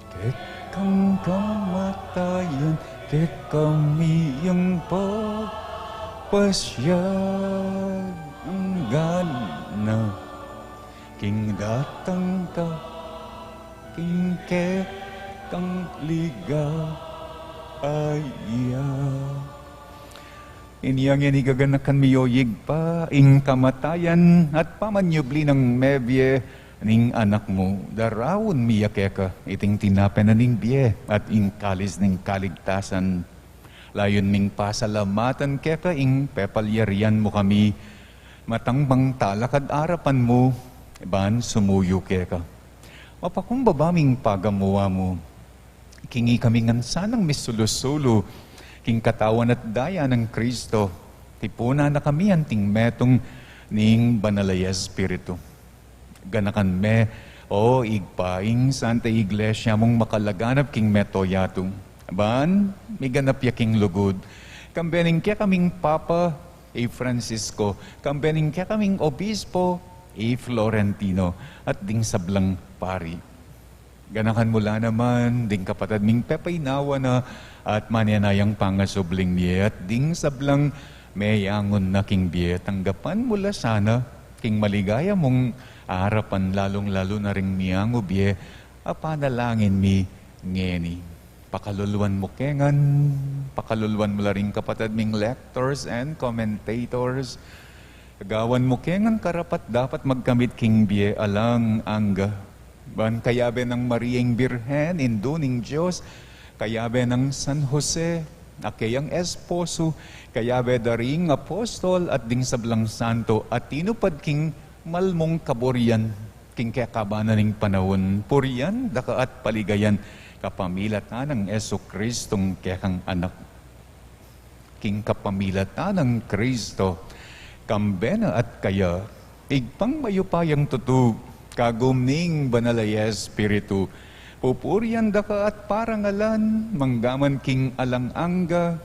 Kekang kamatayan, kekami yang papasya, angga na king datang ka, king kekang ligaya. Inya ngeni gaganakan mi, o Ibpa, ing kamatayan at pamanyubli nang mebie ning Anak mu. Daraun mi ya keka iting tinape na ning bie at ing kalis ning kaligtasan. Layun ming pasalamatan keka ing pepalyarian mu kami matang bang talakad arapan mu ban sumuyu keka. Mapakumbaba ming pagamuan mu. King ikami ngan sanang misulu-sulu king katawan at daya nang Kristo, tipunan na kami anting metung ning Banal a Espiritu. Ganakan me, o Ibpa, ing Santa Iglesia mung makalaganap king mabilug a yatu. Ban miganap ya king lugud, kambe ning kekaming Papa, i Francisco, kambe ning kekaming Obispo, i Florentino, at ding sablang pari. Ganakan mu la naman ding kapatad ming pepaynawa na at manenayang pangasubling mie at ding sablang meyangu na king bie. Tanggapan mu la sana king maligaya mung arapan, lalung-lalu na ring meyangu bie. Apanalangin mi ngeni. Pakaluluan mu ke ngan, pakaluluan mu la ring kapatad ming lectors and commentators. Gawan mu ke ngan karapat-dapat magkamit king bie alang angga. Ban kayabe nang Maria ing Birhen, Indu ning Dios, kayabe nang San Jose, a keyang esposo, kayabe da ring apostol at ding sablang santo a tinupad king malmung kaburian king kekaban na ning panaun, purian da ka at paligayan kapamilatan nang Jesucristong kekang Anak. King kapamilatan nang Kristo, kambe na at kaya, Ibpang mayupayang tutu, kagum ning Banal a Espiritu, pupurian da ka at parangalan, manggaman king alang angga.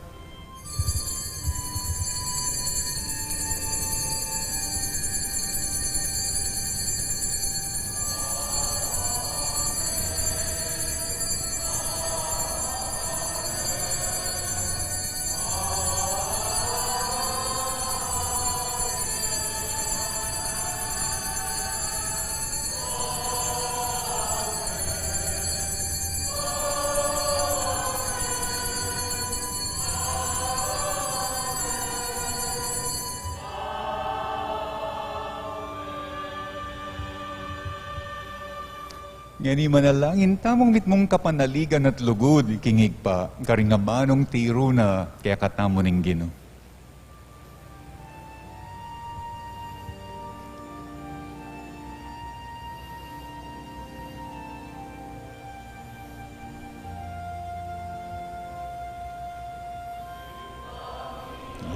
Ngeni manalangin tamung mitmung kapanaligan at lugud king Ibpa, karing amanung tiru na kekatamu ning Ginu.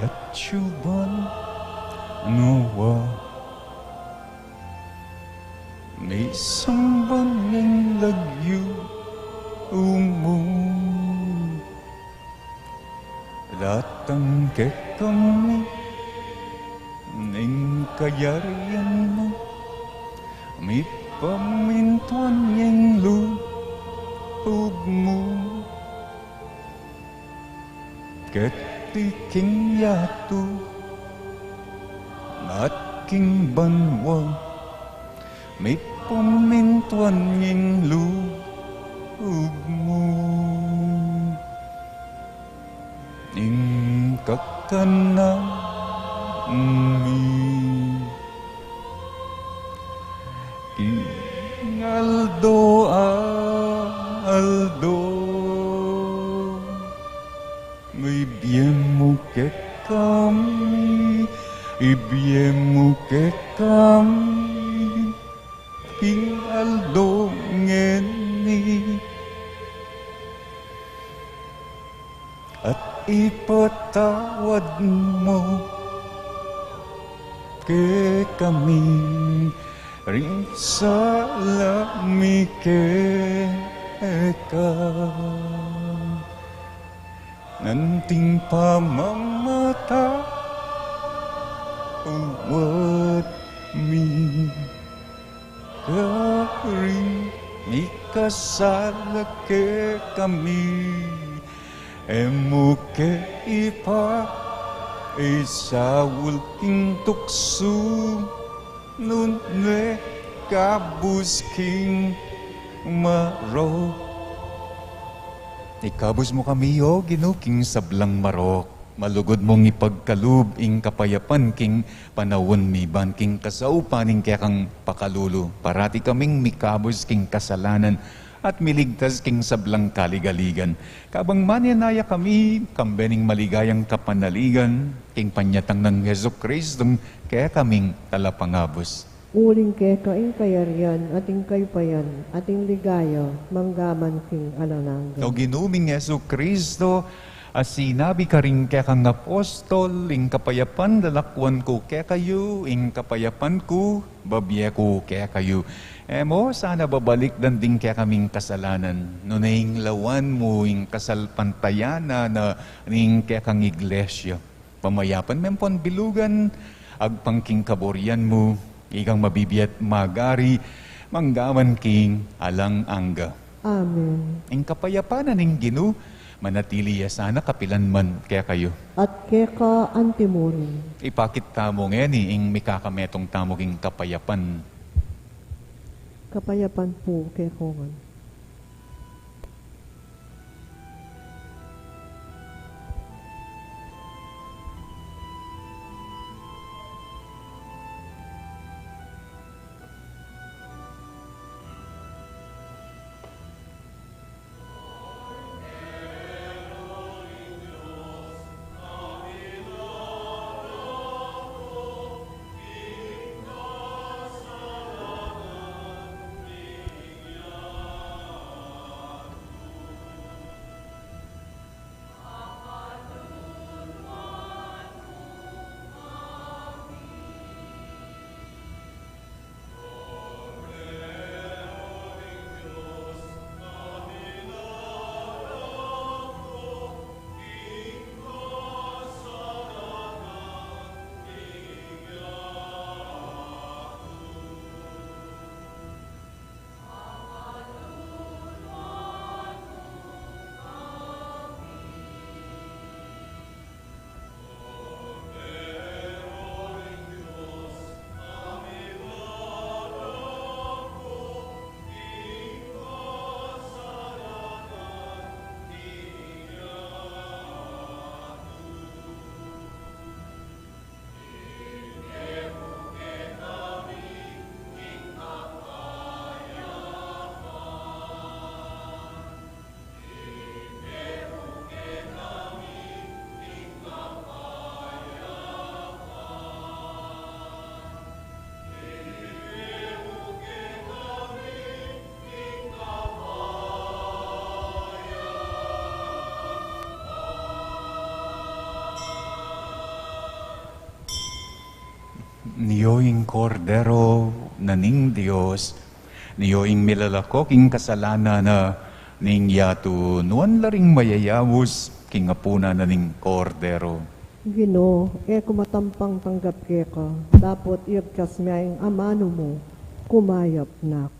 Yatsuban nua, misamban ning lagyu mu. Datang kekami ning kayarian mu, mipamintuan ing lub mu keti king yatu at king banua. Mipamintuan ing lub mu. Ing kakanan mi king aldo-aldo, ibie mu kekami, ibie mu kekami king aldo ngeni. At ipatawad mu kekami ring sala mi keka, anting pamamatawad mi karing Mikasala kekami, e mu ke ipaisaul king tuksu, nune ikabus king marok. Ikabus mu kami, O Ginu, king sablang marok. Malugud mung ipagkalub ing kapayapan king panaun mi, ban king kasaupan ning kekang pakalulu, parati kaming mikabus king kasalanan at miligtas king sablang kaligaligan. Kabang manenaya kami, kambe ning maligayang kapanaligan, king panyatang nang Jesucristong kekaming Talapangabus. Uling keka ing kayarian, at ing kayupayan, at ing ligaya, manggaman king alang angga. O Ginu ming Jesucristo, a sinabi karing kekang apostol, ing kapayapan lalakwan ku kekayu, ing kapayapan ku babie ku kekayu. E mu sana babalikdan ding kekaming kasalanan, nune inglawan mu ing kasalpantayanan na ning kekang iglesia. Pamayapan me ampon bilugan, agpang king kaburian mu, ikang mabibie at magari, manggaman king alang angga. Amen. Ing kapayapan na ning Ginu, manatili ya sana kapilan man kekayu. At keka antimurin. Ipakit tamu ngeni ing mikakametung tamu king kapayapan. Kapayapan pu kekongan. Nio ing Kordero na ning Dios, nio ing milalako king kasalanan na ning yatu. Nuan la ring mayayaus king apunan na ning Kordero. Ginu, e ku matampang tanggap keka, dapot iyagkas me ing amanu mu, kumayap na ku.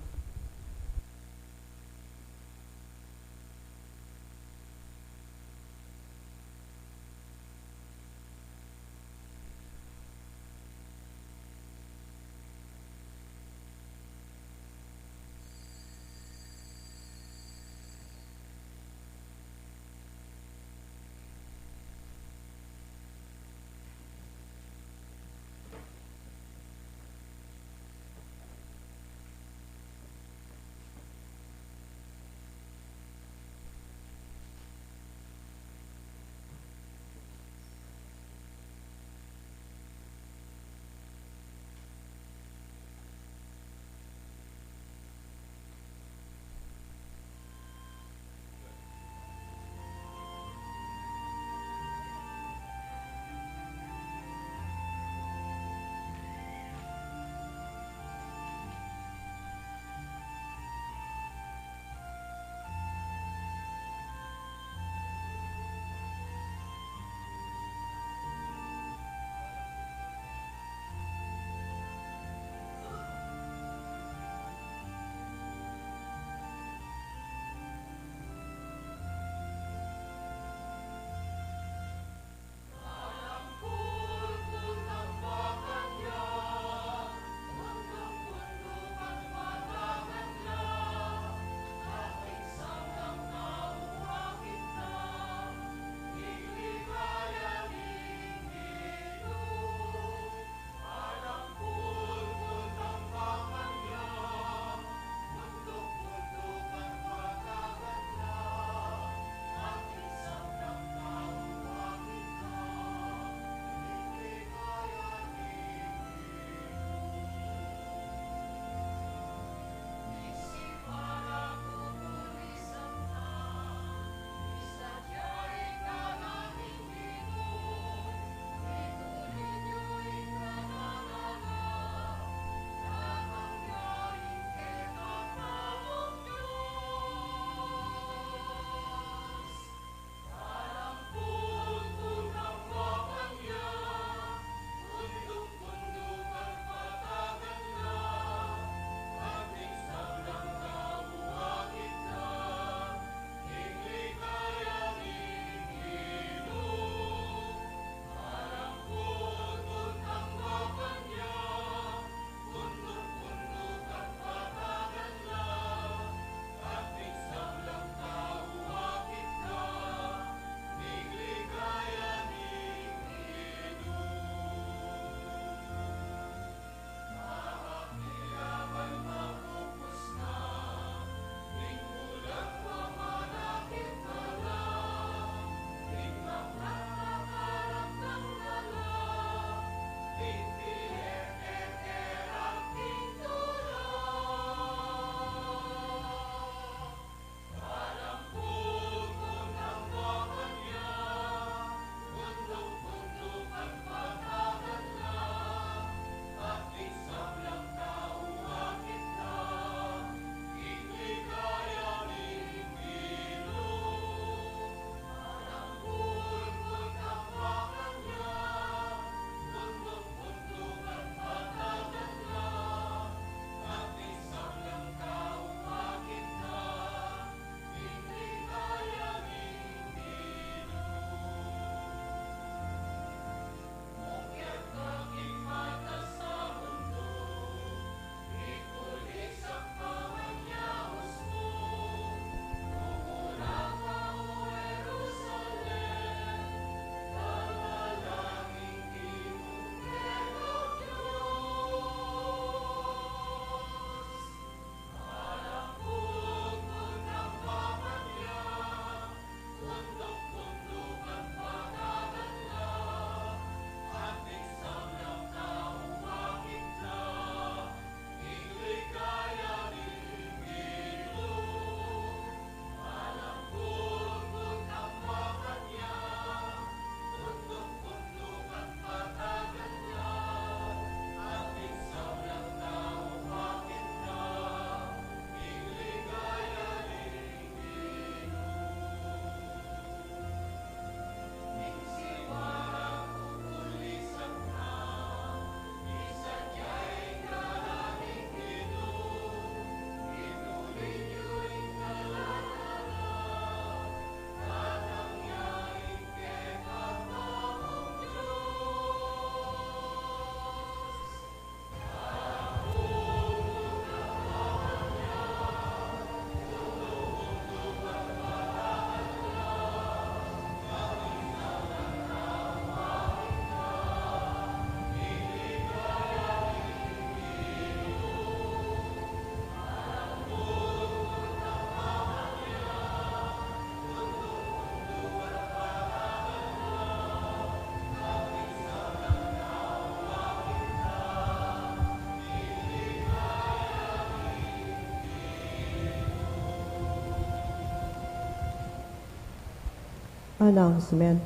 Announcement.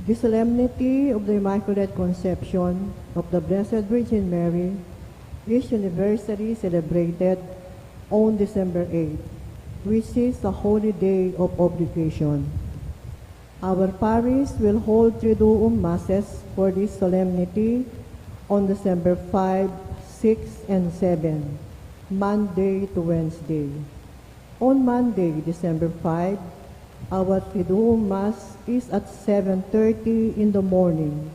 The Solemnity of the Immaculate Conception of the Blessed Virgin Mary is universally celebrated on December eighth, which is a holy day of obligation. Our parish will hold Triduum Masses for this solemnity on December five, six, and seven, Monday to Wednesday. On Monday, December five, our Triduum Mass is at seven thirty in the morning,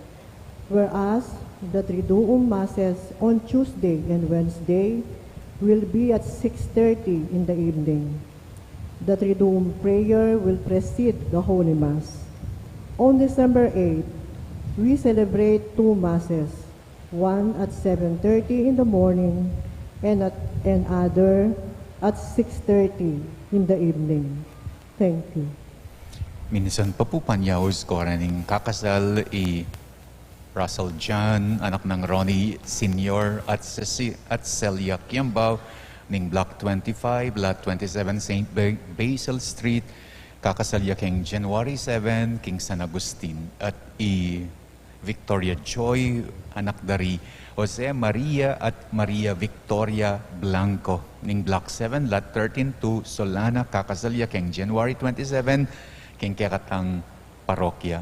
whereas the Triduum Masses on Tuesday and Wednesday will be at six thirty in the evening. The Triduum prayer will precede the Holy Mass. On December eighth, we celebrate two Masses, one at seven thirty in the morning and at another at six thirty in the evening. Thank you. Minsan pa pu, panyaus ko rin ing kakasal i Russell John, anak nang Ronnie Senior at Ceci-, at Celia Kiambao, ning Block twenty-five, Lot twenty-seven, Saint Ba-, Basil Street. Kakasal ya keng January seven, king San Agustin. At i Victoria Joy, anak da ri Jose Maria at Maria Victoria Blanco, ning Block seven, Lot thirteen, two Solana. Kakasal ya keng January twenty-seven, king kekatang parokya.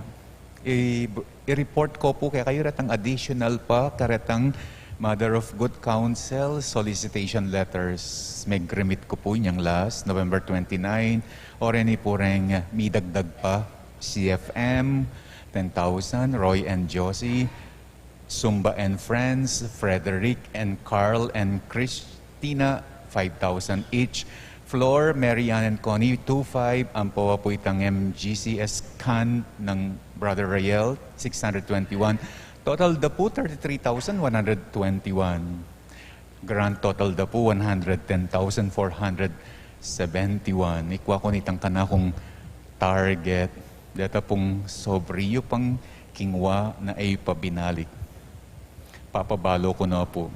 I, i-report ko pu kekayu retang additional pa, karetang Mother of Good Counsel solicitation letters. Meg-remit ku pu inyang last, November twenty-nine. O reni pu reng midagdag pa, C F M, ten thousand, Roy and Josie, Sumba and Friends, Frederick and Carl and Christina, five thousand each. Flor, Mary Ann and Connie, two five. Ampo pu itang M G C S can nang Brother Rael, six hundred twenty-one. Total da pu, thirty-three thousand one hundred twenty-one. Grand total da pu, one hundred ten thousand four hundred seventy-one. Ikwa ku nitang kanakung target. Deta pung sobri yu pang kingwa na e pa binalik. Papabalu ku na pu.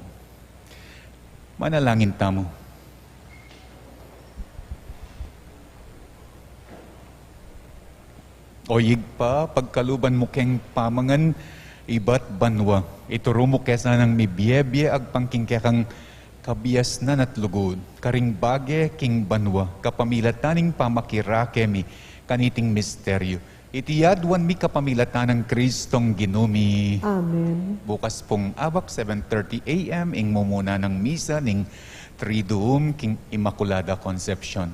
Manalangin tamu. O Ibpa, pagkaluban mu keng pamangan ibat banua, ituru mu ke sanang mibie-bie agpang king kekang kabiasnan at lugud, karing bage king banua, kapamilatan ning pamakirake mi kaniting misteryu. Iti aduan mi kapamilatan nang Kristong Ginu mi. Amen. Bukas pung abak, seven thirty A M, ing mumuna nang misa ning Triduum king Immaculada Concepcion.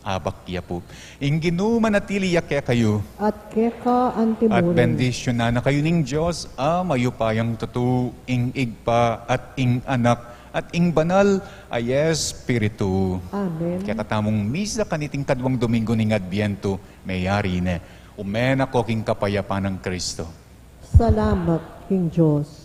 Abak ya pu. Ing Ginu manatili ya kekayu. At keka antimurin. At bendisyunan na kayu ning Dios a mayupayang tutu, ing Ibpa at ing Anak at ing Banal a Espiritu. Amen. Kekatamung misa kaniting kaduang Domingo ning Adbientu, meyari ne. Ume na ko king kapayapan nang Kristo. Salamat king Dios.